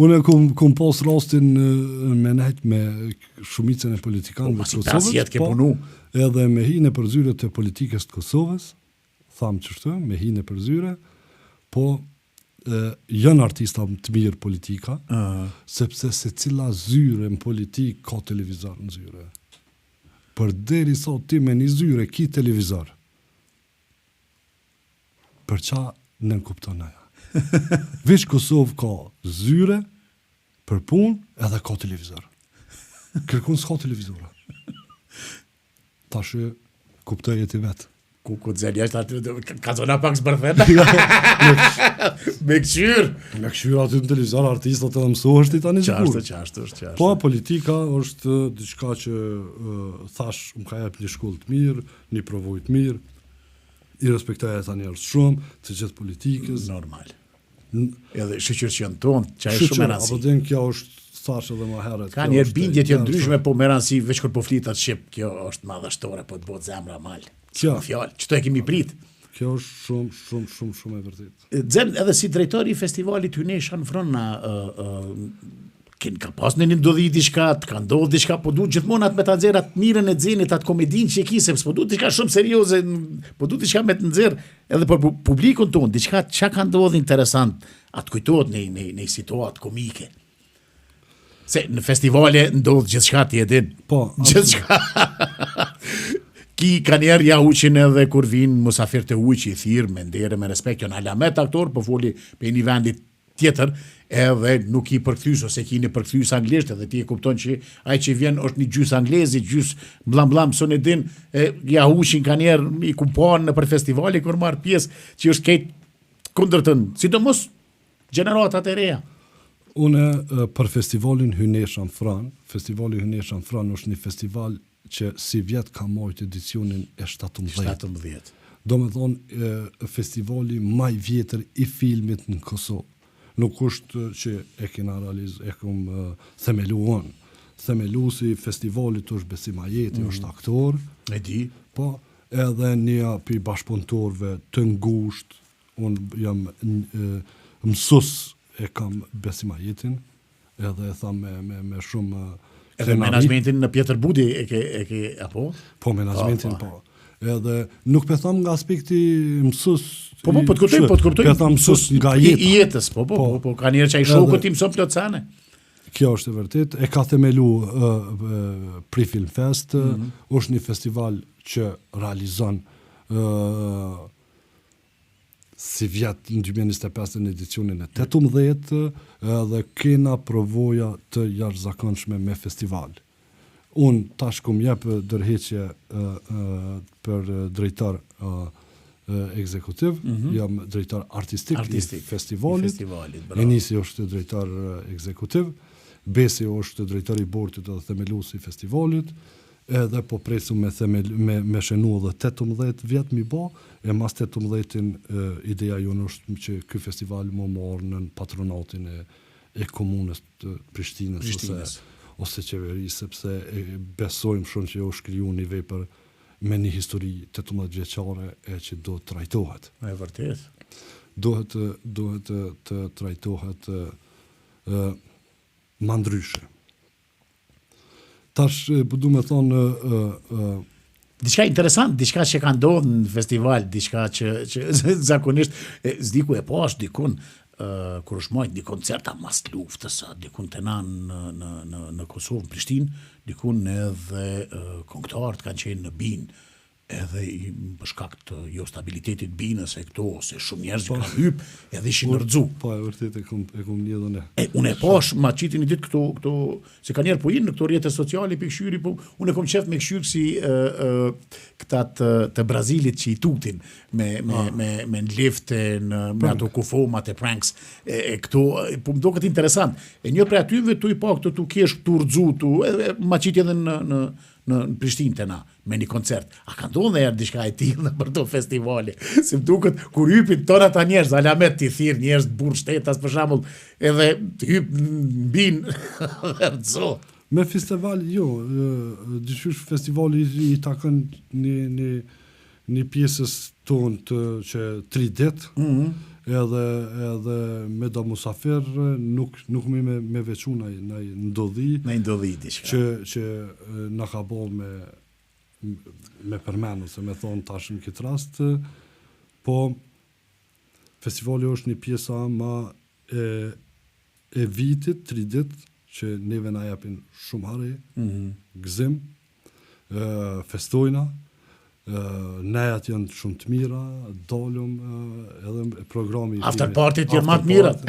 Unë kum kum pas rastin me nejt me shumicën e politikanëve po, të Kosovës. Po, ke po, punu. Edhe me hi nëpër zyre të politikës të Kosovës, tham qështu, me hi nëpër zyre, po janë artista të mirë politika, uh -huh. sepse secila zyre në politikë ka televizor në zyre. Përderisa ti me një zyre ki televizor, për qa nënkupton ajo? Veç Kosovë ka zyre për punë edhe ka televizor. Kërkun s'ka televizora. Tash kuptoje ti vetë. Ku ku të zeli është aty, ka zona pak zbërthen. Me kqyr. Me kqyr aty në televizor artistat edhe mësohesh ti tani sikur. Qashtu, qashtu, është qashtu. Po politika është diçka që uh, thash më ka jep një shkollë të mirë, një përvojë të mirë. I respektoj ata njerëz shumë, të gjithë politikës. Normal. Edhe shyqyr që janë tonë, që është shumë me rëndësi. Apo din kjo është thash edhe më herët. Ka një bindje të ndryshme, po me rëndësi veç kur po flitet shqip, kjo është madhështore, po të bëhet zemra mal. Kjo fjalë, çto e kemi prit. Kjo është shumë shumë shumë shumë e vërtetë. Zen edhe si drejtor i festivalit Hyjnesha në Vrona, ë ë Ken ka pas në një ndodhi diçka, të ka ndodhur diçka, po du gjithmonë atë me ta nxjerr atë mirën e Zenit, atë komedinë që e ki, se s'po du diçka shumë serioze, po du diçka me të nxjerr edhe për publikun tonë, diçka çka ka ndodhur interesant, a të kujtohet në në në situatë komike. Se në festivale ndodh gjithçka ti e din. Po, gjithçka. Ki ka njerë ja huqin edhe kur vinë musafir të huj që i thirr me ndere me respekt, janë alamet aktor, po foli pe një vendit tjetër, edhe nuk i përkthyes ose ki një përkthyes anglisht edhe ti e kupton që ai që vjen është një gjys anglezi, gjys blam blam s'un e din, e ja huqin kanjëherë i kum pa nëpër festivale kur marr pjesë që është krejt kundërtën, sidomos gjeneratat e reja. Unë për festivalin Hyjnesha n'Fran, festivali Hyjnesha n'Fran është një festival që sivjet ka majtë edicionin e 17. 17. Domethonë festivali ma i vjetër i filmit në Kosovë. Nuk është që e kena realiz, e kom themelu unë. Themelusi i festivalit është Besim Ajeti, mm -hmm. është aktor. E di. Po, edhe një prej bashkëpunëtorëve të ngushtë, unë jam mësus e kam Besim Ajetin, edhe e tham me, me, me shumë Edhe menaxhmentin në Pjetër Budi e ke, e ke, apo? Po, menaxhmentin, po. po. Edhe nuk pe tham nga aspekti mësus... Po, po, po të kuptoj, po të kuptoj. Pe tham mësus nga jeta. I jetës, po, po, po, po, po ka njerë që ai shoku ti mëson plot sene. Kjo është e vërtet, e ka themelu uh, uh, Prifilm Fest, mm -hmm. është një festival që realizon uh, sivjet në 2025 në edicionin e 18 edhe kena përvoja të jashtëzakonshme me festival. Unë tash kum jep dorëheqje për drejtor ekzekutiv, mm -hmm. jam drejtor artistik, artistik i festivalit. I festivalit, bravo. Enisi është drejtor ekzekutiv, Besi është drejtor i bordit dhe themeluesi i festivalit, edhe po presim me themel me me shënu edhe 18 vjet mi bo, e mas 18-in ideja jonë është që ky festival me marrë nën patronatin e e komunës të Prishtinës, Prishtinës. ose ose qeverisë sepse e besojmë shumë që është kriju një vepër me një histori 18 vjeçare e që do të trajtohet. E vërtet. Duhet duhet të, të trajtohet ë ma ndryshe. Tash po du me thonë ë ë Diçka interesant, diçka që ka ndodhur në festival, diçka që që zakonisht s'di ku e pash dikun ë kur është majt një koncert a mas luftës, a dikun te na në në në në Kosovë, në Prishtinë, dikun edhe këngëtarët kanë qenë në binë edhe i, për shkak të jo stabilitetit binës e këto ose shumë njerëz po, kanë hyp edhe ishin po, rrëzu. Po e vërtetë e kum e kum një edhe ne. E unë e pash ma qiti një ditë këto këto se kanjëherë po në këto rrjete sociale po kqyri po unë e kom qef me kqyr si ë ë këta të, të Brazilit që i tutin me me ah. me me në lifte në me ato kufomat e pranks e, e këto po më duket interesant. E një prej atyve tu i pa këto tu kesh tu rrëzu tu e, e, ma qiti edhe në në në, në Prishtinë te na me një koncert. A ka ndodhur ndonjëherë diçka e tillë nëpër këto festivale? Si më duket kur hypin tërë ata njerëz, alamet ti thirr njerëz burr shtetas për shembull, edhe hyp në binë dhe rrëzohet. Me festival jo, diqysh festivali i takon një një një pjesës tonë të që tri ditë, mm -hmm. edhe edhe me do musafir nuk nuk më me me veçu naj naj ndodhi. Naj ndodhi diçka. Që që na ka bo me me përmend ose me thon tash në këtë rast, po festivali është një pjesa ma e e vitit, tri ditë që neve na japin shumë hare, mm -hmm. gëzim, festojna, nejat janë shumë të mira, dalëm edhe programi i After party janë më të mirat.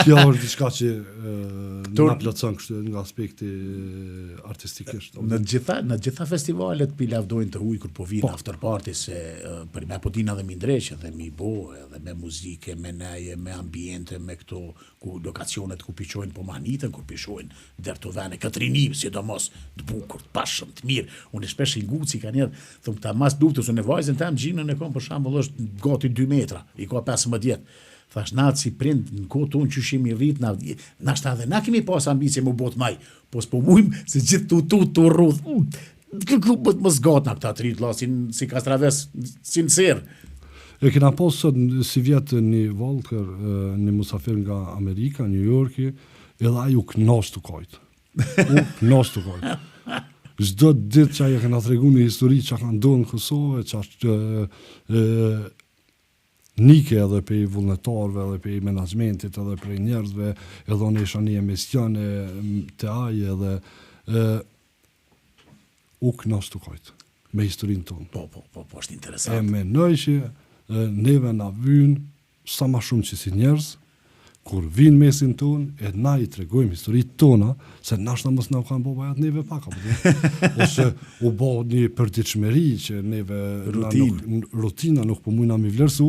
Kjo është diçka që na plotëson kështu nga aspekti artistikisht. Në gjitha në gjitha festivalet pi lavdojnë të huaj kur po vijnë po. after party se për me po dina dhe mi ndreq edhe mi bo edhe me muzikë, me neje, me ambiente, me këto ku lokacionet ku pi çojnë po mahniten kur pi shohin ndër to vene këtë rini sidomos të bukur të pashëm të mirë unë shpesh i nguci kanjëherë thom këta mas luftës unë vajzën tem Gjinën e kam për shembull është gati 2 metra i ka 15 vjet thash na si prind në kohë tonë qysh jemi rrit na nashta edhe na kemi pas ambicie mu bo t'mdhaj po s'po mujm se gjithë tu tu tu rrudh Këtu po të mos gatna këta të rinj si si kastraves si në serë. E kena pas sot sivjet një Walker, një musafir nga Amerika, New Yorki, edhe ai u knaq tu kajt. U knaq tu kajt. Çdo ditë që ai e kena tregu një histori që ka ndodhur në Kosovë, që është e, nike edhe prej vullnetarëve edhe prej menaxhmentit edhe prej njerëzve, edhe unë isha një emision e, te ai edhe e, u knaq tu kajt me historinë tonë. Po, po, po, po, është interesant. E menoj që neve na vyn sa ma shumë që si njerëz, Kur vinë mesin tonë, e na i tregojmë historitë tona, se nashta mos na u kanë bo bajat neve pak, apo di? Ose u bo një përditshmëri që neve na Rutinë. nuk, rutina nuk po mujna mi vlerësu,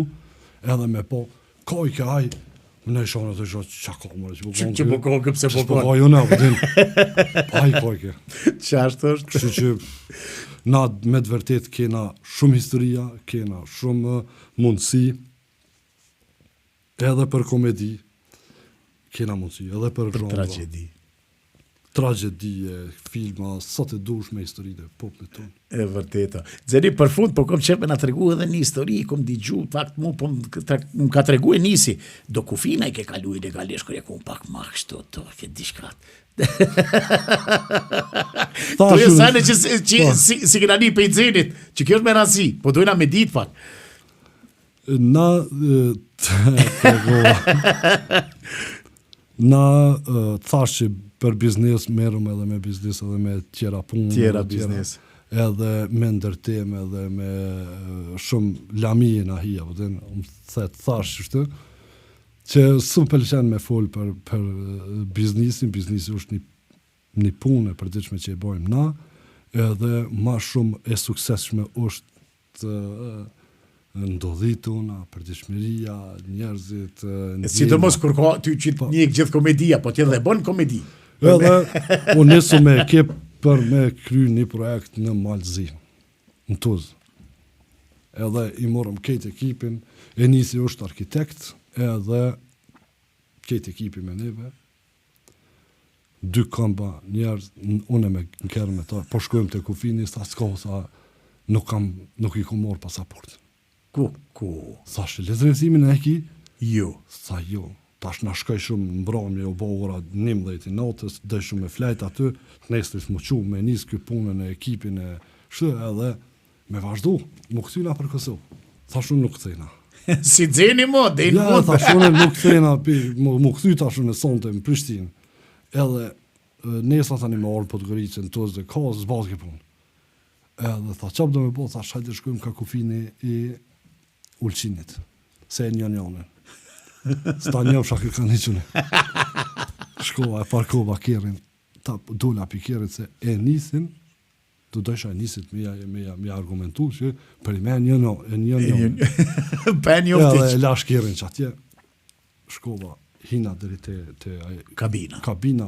edhe me po, ka i ke aj, më në isha në të isha, qa ka more, që po Që, që po kokë, pse po po kokë. ka jo na, po din. Ai ka i ke. Qashtu është? Kështu që na me të vërtet kena shumë historia, kena shumë mundësi, edhe për komedi, kena mundësi, edhe për, Për zhanra, tragjedi. tragjedie, filma, sa të dush me historitë e popullit tonë. E vërteta. Xheni për fund po kom qef me na tregu edhe një histori, kom digju, fakt mu po më tre- më ka tregu e nisi. Do kufina i ke kalu ilegalisht kur e kum pak ma kështu to ke diçka. To e sane që si, që Po. si, si kena ni prej Xhenit, që kjo është me rëndësi, po dojna me ditë pak. Na e, të tregova. Na e, thash që për biznes merrem edhe me biznes edhe me tjera punë, Tjera edhe biznes. Edhe me ndërtim edhe me e, shumë lami na hija, po din, më the thash kështu që s'më pëlqen me fol për për e, biznisin, biznisi është një një punë e përditshme që e bojmë na, edhe ma shumë e suksesshme është e, ndodhitë tona, përditshmëria, njerëzit, e, ndjenja. Sidomos kur ka ty që Po. një gjithë komedia, po ti edhe bën komedi. Edhe u nisu me ekip për me kry një projekt në Malzi, në Tuz. Edhe i morëm krejt ekipin, e nisi është arkitekt, edhe krejt ekipi me neve, dy këmba, njerëz, n- unë me në kerr me ta, po shkojmë te kufini, sa s'ka, sa nuk kam, nuk i kom marrë pasaportin. Ku, ku, Sa shë letrësimin e ki, ju. Sa jo, tash na shkoj shumë në mbrëmje, u bë ora 11 i natës, doj shumë me flajt aty, të nesërit më çu me nis ky punën e ekipin e kështu edhe me vazhdu, më kthyna për Kosovë. Thash unë nuk kthena. si Xheni mo, deri në Ja, fund. thash unë nuk kthena, pi, më, më kthy tash unë sonte në Prishtinë. Edhe e, nesër tani me orë Podgoricën, në Tuz dhe ka, zbaz ke punë. Edhe tha, çap do me bo, thash, hajde shkojmë ka kufini i Ulqinit, se e një njënën. S'ta njoh shaka kanë hiqune. Shkova e parkova kerrin, ta dola pi kerrit se e nisin, do dojsha e nisit me ja, me ja, me ja argumentu që për i me një një, e një një. Pa e Edhe njofti. e lash kerrin që atje, shkova, hina deri te, te ai Kabina. kabina,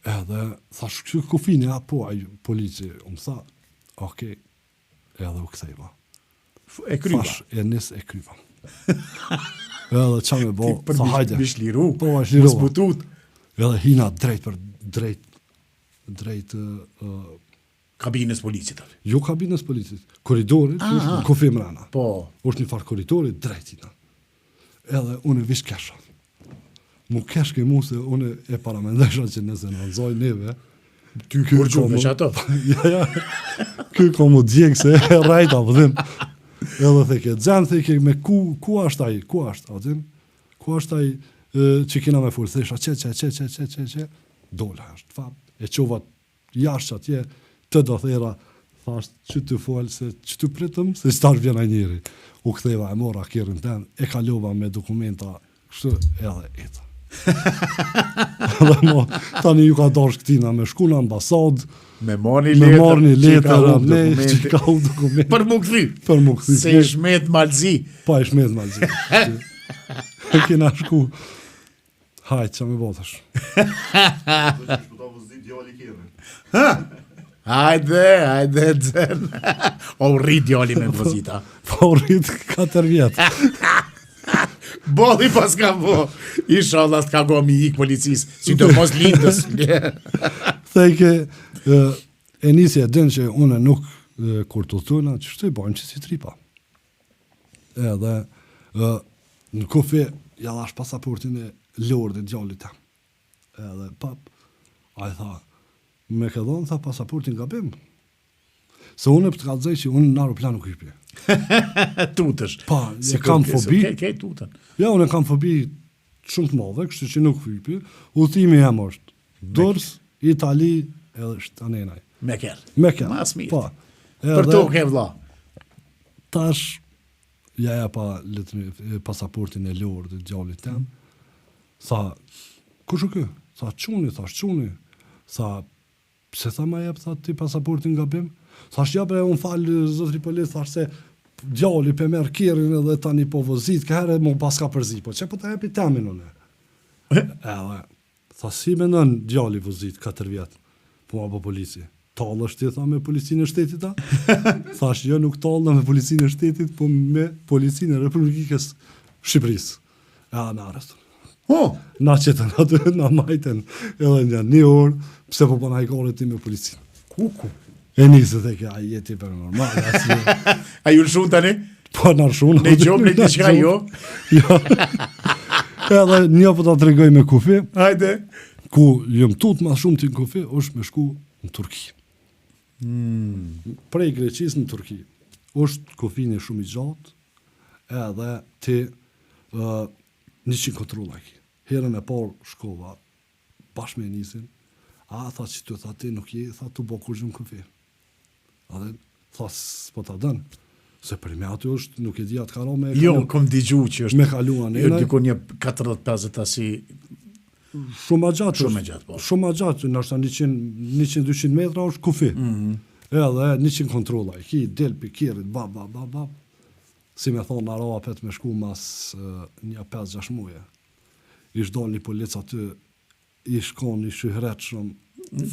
edhe thash, kështu kufini, a po, ai polici, u më tha, okej, edhe u ktheva. E kryva. Thash, e nis e kryva. edhe qa me bo, Për tha mi- hajde. mi shliru. Po, ma shlirova. Mos butut. Edhe hina drejt për drejt drejt ë, Kabinës policit aty. jo kabinës policit, korridorit, që është Aha. në kufi mrena. Po. Është një farë korridori drejt hina. Edhe unë e vish kesha. Mu kesh ke mu se unë e paramendesha që nëse në nxoj neve, Ty kur ka gjumë mu- që ato. ja, ja. Ky ka mu djeg se e rajta, po them. Edhe theke, xhan theke me ku ku është ai? Ku është? A din? Ku është ai e, që kena me fol? Thesha çe çe çe çe çe çe çe. Dola është fap. E çova jashtë atje, të do thera, thash që të fol se që të pritëm, se tash vjen ai njeri. U ktheva e mora kerrin tem, e kalova me dokumenta, kështu edhe eca. Dhe mo, tani ju ka dash këtina me shku në ambasadë, Me marrë një me letër. marrë një që i ka letër, humb ne, dokumenti. që ka humb dokumenti. Për mu kthy. Për mu kthy. Se i shmet malzi. Pa i shmet malzi. E kena shku. Hajt, që me botash. Do që shpëta vëzdi djali kerrin. Hajde, hajde, xhen. O u rrit djali me vozita. Pa u rrit 4 vjetë. Bolli pas ka bo. Inshallah s'ka go mi ik policisë, sidomos lindës. Theke, e, e nisi e din që unë nuk e, kur të thuna, që shtu i bojmë që si tripa. Edhe e, në kufi, ja dhash pasaportin e lordit djalit tem. Edhe pap, ai tha, me ke dhonë, tha, pasaportin gabim. Se unë po të kallzoj që unë në aeroplan nuk hypi. Tutësh. Pa, Si e kam kur- fobi. Ke, ke tutën. Ja, unë kam fobi shumë të madhe, kështu që nuk hypi. Udhimi jam është Durrës, Itali, edhe shtanenaj. Me kerr. Me kerr. Mas mirë. Po. Për tokë e vlla. Tash ja ja pa letër, pasaportin e lordit djalit tem. Tha, kush o ky? Tha, çuni, thash, çuni. Tha, pse tha ma jep, tha, ti pasaportin gabim? Thash, ja bre, unë fal, zotri polic, thash se djali pe merr kerrin edhe tani po vozit, ka herë mu paska përzi, po që po ta jepi temin unë? Edhe, tha, si mendon djali vozit 4 vjet, po ma bo polici. Tallesh ti, tha, me policinë e shtetit, a? Thash, jo, nuk tallna me policinë e shtetit, po me policinë e Republikës Shqipërisë. E, na arrestun. Ho, Na qetën aty, na majtën edhe një një orë, pse po bën hajgare ti me policinë. ku, ku? E nisi the ke, a jeti për normal, asi. A ju lëshun tani? Po na lëshun. Ne gjobë, ne diçka, jo? Jo. Edhe një po ta tregoj me kufi, Hajde. ku jam tut ma shumë ti në kufi, është me shku në Turki. Hmm. Prej Greqisë në Turki. Është kufini shumë i gjatë, edhe ti uh, 100 kontrolla ki. Herën e parë shkova bashkë me Enisin, a tha që tu tha ti nuk je, tha tu bo kurgjë në kufi. Edhe tha s'po ta dën, se për me aty është, nuk e di atë ka ra me e Jo, kalu, kom digju që është me kalu jo, anena, diku një 40-50 asi shumë ma gjatë Shumë është. ma gjatë, po. Shumë ma gjatë, ndoshta 100 100-200 metra është kufi. Mm Mhm. -hmm. Edhe 100 kontrolla, i ki del pi kerrit, ba ba ba ba. Si me thonë, na ra apet me shku mas eh, një 5-6 muje. Ish dal një polic aty, ish kon i shyhretshëm,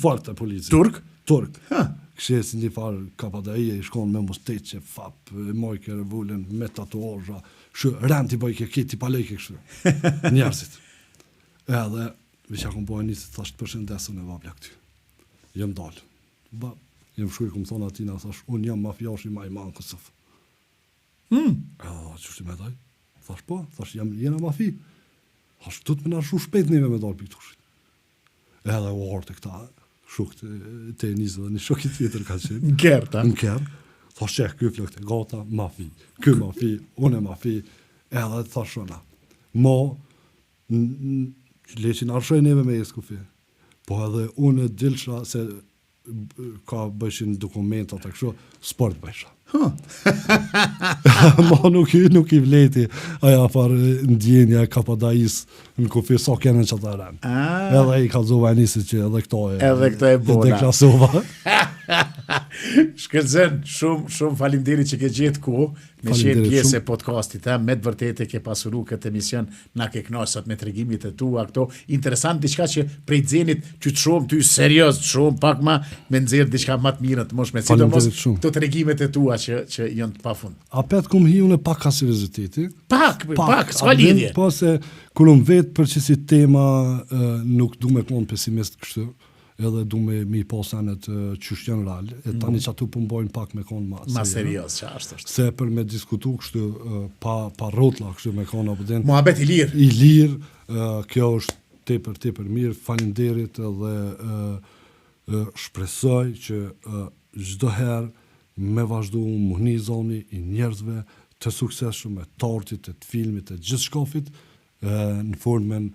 fort e policit. Turk? Turk. Ha. Këshe si një farë kapadaije, ish kon me musteqe, fap, e mojke revulen, me tatuazha, shë rend i bojke keti, palojke kështu. Njerëzit. Edhe, veç ja kom bo e njësit, thash të përshëndesën e vabla këty. Jem dalë. Ba, jem shku i kom thonë atina, thash, unë jam mafioshi ma i madh në Kosovë. Mm. Edhe, që shti me daj? Thash, po, thash, jam, jena mafi. Thash, du të me na shu shpejt neve me dalë për këtushit. Edhe u orë të këta, shokët e të Enisë dhe një shok i tjetër ka qenë. Në kerr, ta. Në kerr. Thash, që ky flokët e gata, mafi. Ky mafi, unë e mafi. Edhe thash ona. Mo, le që na rshoj neve me jesë kufi. Po edhe unë e dilsha se ka bëjshin dokumentat e kështu, sport bëjsha. Ma nuk i, nuk i vleti aja farë ndjenja e kapadais në kufi sa kene që ata ren. Ah. Edhe i kallzova Enisit që edhe këto e, Edhe këto e bona. deklasova. Shkëlzen, shumë shumë faleminderit që ke gjetë kohë me qenë Faleminderit pjesë shumë. e podcastit, ha, me të vërtetë e ke pasuru këtë emision, na ke kënaqur sot me tregimet e tua këto. Interesant diçka që prej Xenit që të shohim ty serioz, të shohim pak ma me nxjerr diçka më të mirë të moshme, sidomos Faleminderit shumë. këto tregimet e tua që që janë të pafund. Apet kum hi unë pak ka serioziteti. Pak, pak, s'ka a din, lidhje. Po se kur unë vetë për qësi tema e, nuk du me konë pesimist kështu, edhe du me mi pa senet e, qysh janë real, e tani që aty po mbojnë pak me konë ma Mm. Ma serioz. serioz që është është. Se për me diskutu kështu e, pa, pa rrotlla kështu me konë apo din, Muhabet i lirë. i lirë, e, kjo është tepër tepër mirë, faleminderit edhe e, e, shpresoj që e, çdo herë me vazhdu mu një zoni i njerëzve të suksesshëm e të artit, e të filmit, e gjithë shkafit, e, në formën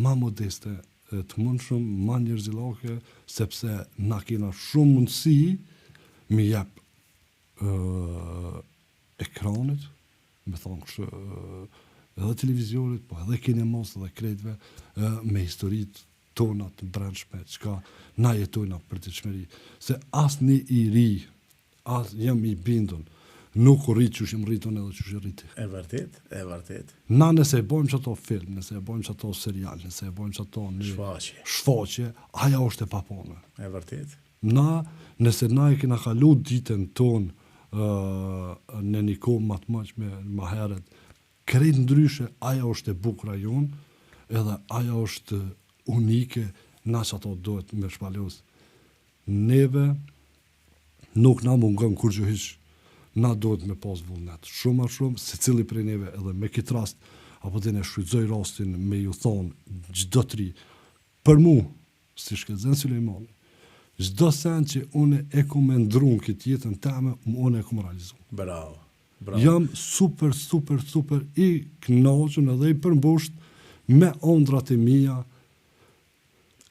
ma modeste e të mundshëm, ma njerëzillake, sepse na kena shumë mundësi mi jep ë, ekranit, me thonë kështu, ë, edhe televiziorit, po edhe kinemas edhe krejtve, ë, me historitë tona të brendshme, çka na jetojna për përditshmëri. Se asnjë i ri, as jam i bindun, nuk u rrit qysh jam rritun edhe qysh i rriti. E vërtet, e vërtet. Na nëse e bojmë qato film, nëse e bojmë qato serial, nëse e bojmë qato një Shfaqje. shfaqje, aja është e papone. E vërtet. Na, nëse na e kena kalu ditën tonë ë në një kohë më të mëqme, më herët, krejt ndryshe, aja është e bukura jonë, edhe aja është unike, na që ato duhet me shpalos. Neve nuk na mungon kurrgjë hiç. Na duhet me pas vullnet. Shumë ma shumë, secili prej neve edhe me këtë rast, apo dhe ne shfrytëzoj rastin me ju thonë çdo të ri. Për mu, si Shkëlzen Sulejmani, çdo sen që unë e kum me ndru në këtë jetën teme, unë e kum realizu. Bravo. Bravo. Jam super, super, super i kënaqur edhe i përmbusht me ëndrat e mia.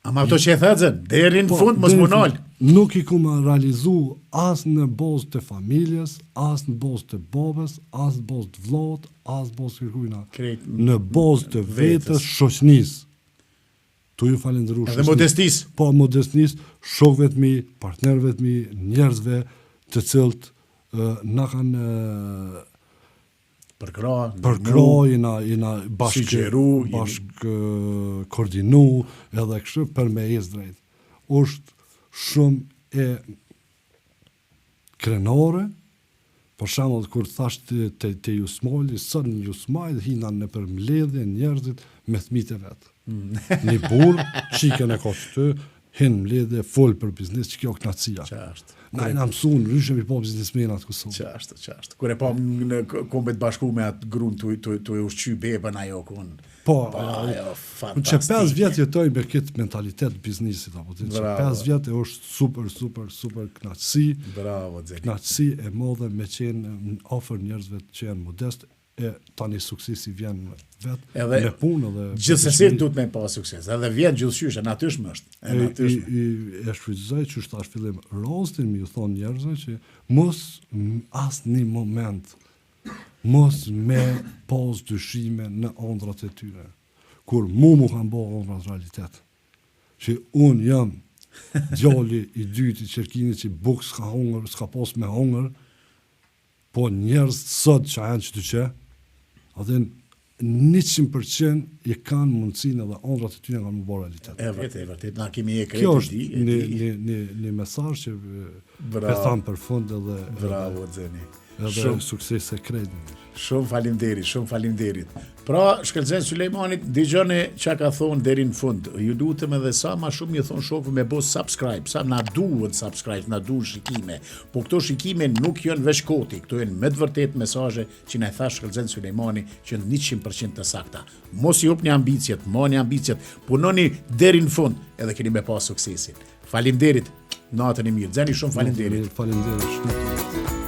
Ama ato që e the Zen, deri në Po, fund mos deri në mu nal. fund. Nuk i kum realizu as në bazë të familjes, as në bazë të babës, as në bazë të vllaut, as në bazë të kërkujna. Krejt Në bazë të vetës, shoqnisë. Tu ju falënderu Edhe modestisë. Po, modestisë, shokëve të mi, partnerëve të mi, njerëzve të cilët na kanë përkrah, përkrah, jena, jena bashkë, Sugjeru, jemi- bashkë koordinu, edhe kështu për me ecë drejt. Është shumë e krenare, për shembull kur thash te te, te Jusmali, sot në Jusmajl hina nëpër mbledhje njerëzit me fëmijët e vet. Mm. Një burr, çikën e ka këty, hin në mbledhje, fol për biznes, që kjo knaqësia. Qartë. Na i na mësu ndryshe mi pa biznesmenat Kosovë. Qartë, qartë. Kur e pa në Kombet Bashkume atë grun tu tu tu e ushqy bebën ajo kun. Po, Po, ajo, ajo Unë që 5 vjet jetoj me këtë mentalitet biznesit, apo ti, që Bravo. 5 vjet e është super, super, super knaqësi, Bravo, Xheli. knaqësi e madhe me qenë në afër njerëzve që janë modest, e tani suksesi vjen vet Edhe me punë dhe Gjithsesi duhet me pas sukses. Edhe vjen gjithçysh, e natyrshme është. E E, i, natyrshme. i, e shfrytëzoj që është tash fillim rastin mi ju thonë njerëzve që mos m- asnjë moment mos me pas dyshime në ëndrat e tyre. Kur mu mu kanë bo ëndrat realitet. Që unë jam djali i dytë i Çerkinit që bukë s'ka hongër, s'ka pas me hongër, po njerëz sot që janë që të që, atë 100% i kanë mundësinë edhe ëndrat e tyre kanë më bërë realitet. E vërtet, e vërtet, na kemi e krejt Kjo e është di, e një, di. një, një, një mesazh që e, Bravo. e tham për fund edhe Bravo, Xheni. edhe, edhe Shumë suksese krejt. Shumë faleminderit, shumë faleminderit. Pra, Shkëlzen Sulejmanit, dëgjoni çka ka thonë deri në fund. Ju lutem edhe sa ma shumë ju thon shokëve me bo subscribe, sa na duhet subscribe, na duhen shikime. Po këto shikime nuk janë veç koti, këto janë me të vërtet mesazhe që na i tha Shkëlzen Sulejmani që janë 100% të sakta. Mos i hupni ambiciet, mani ambiciet, punoni deri në fund edhe keni me pas suksesin. Faleminderit. Natën e mirë. Xheni shumë faleminderit. Faleminderit shumë.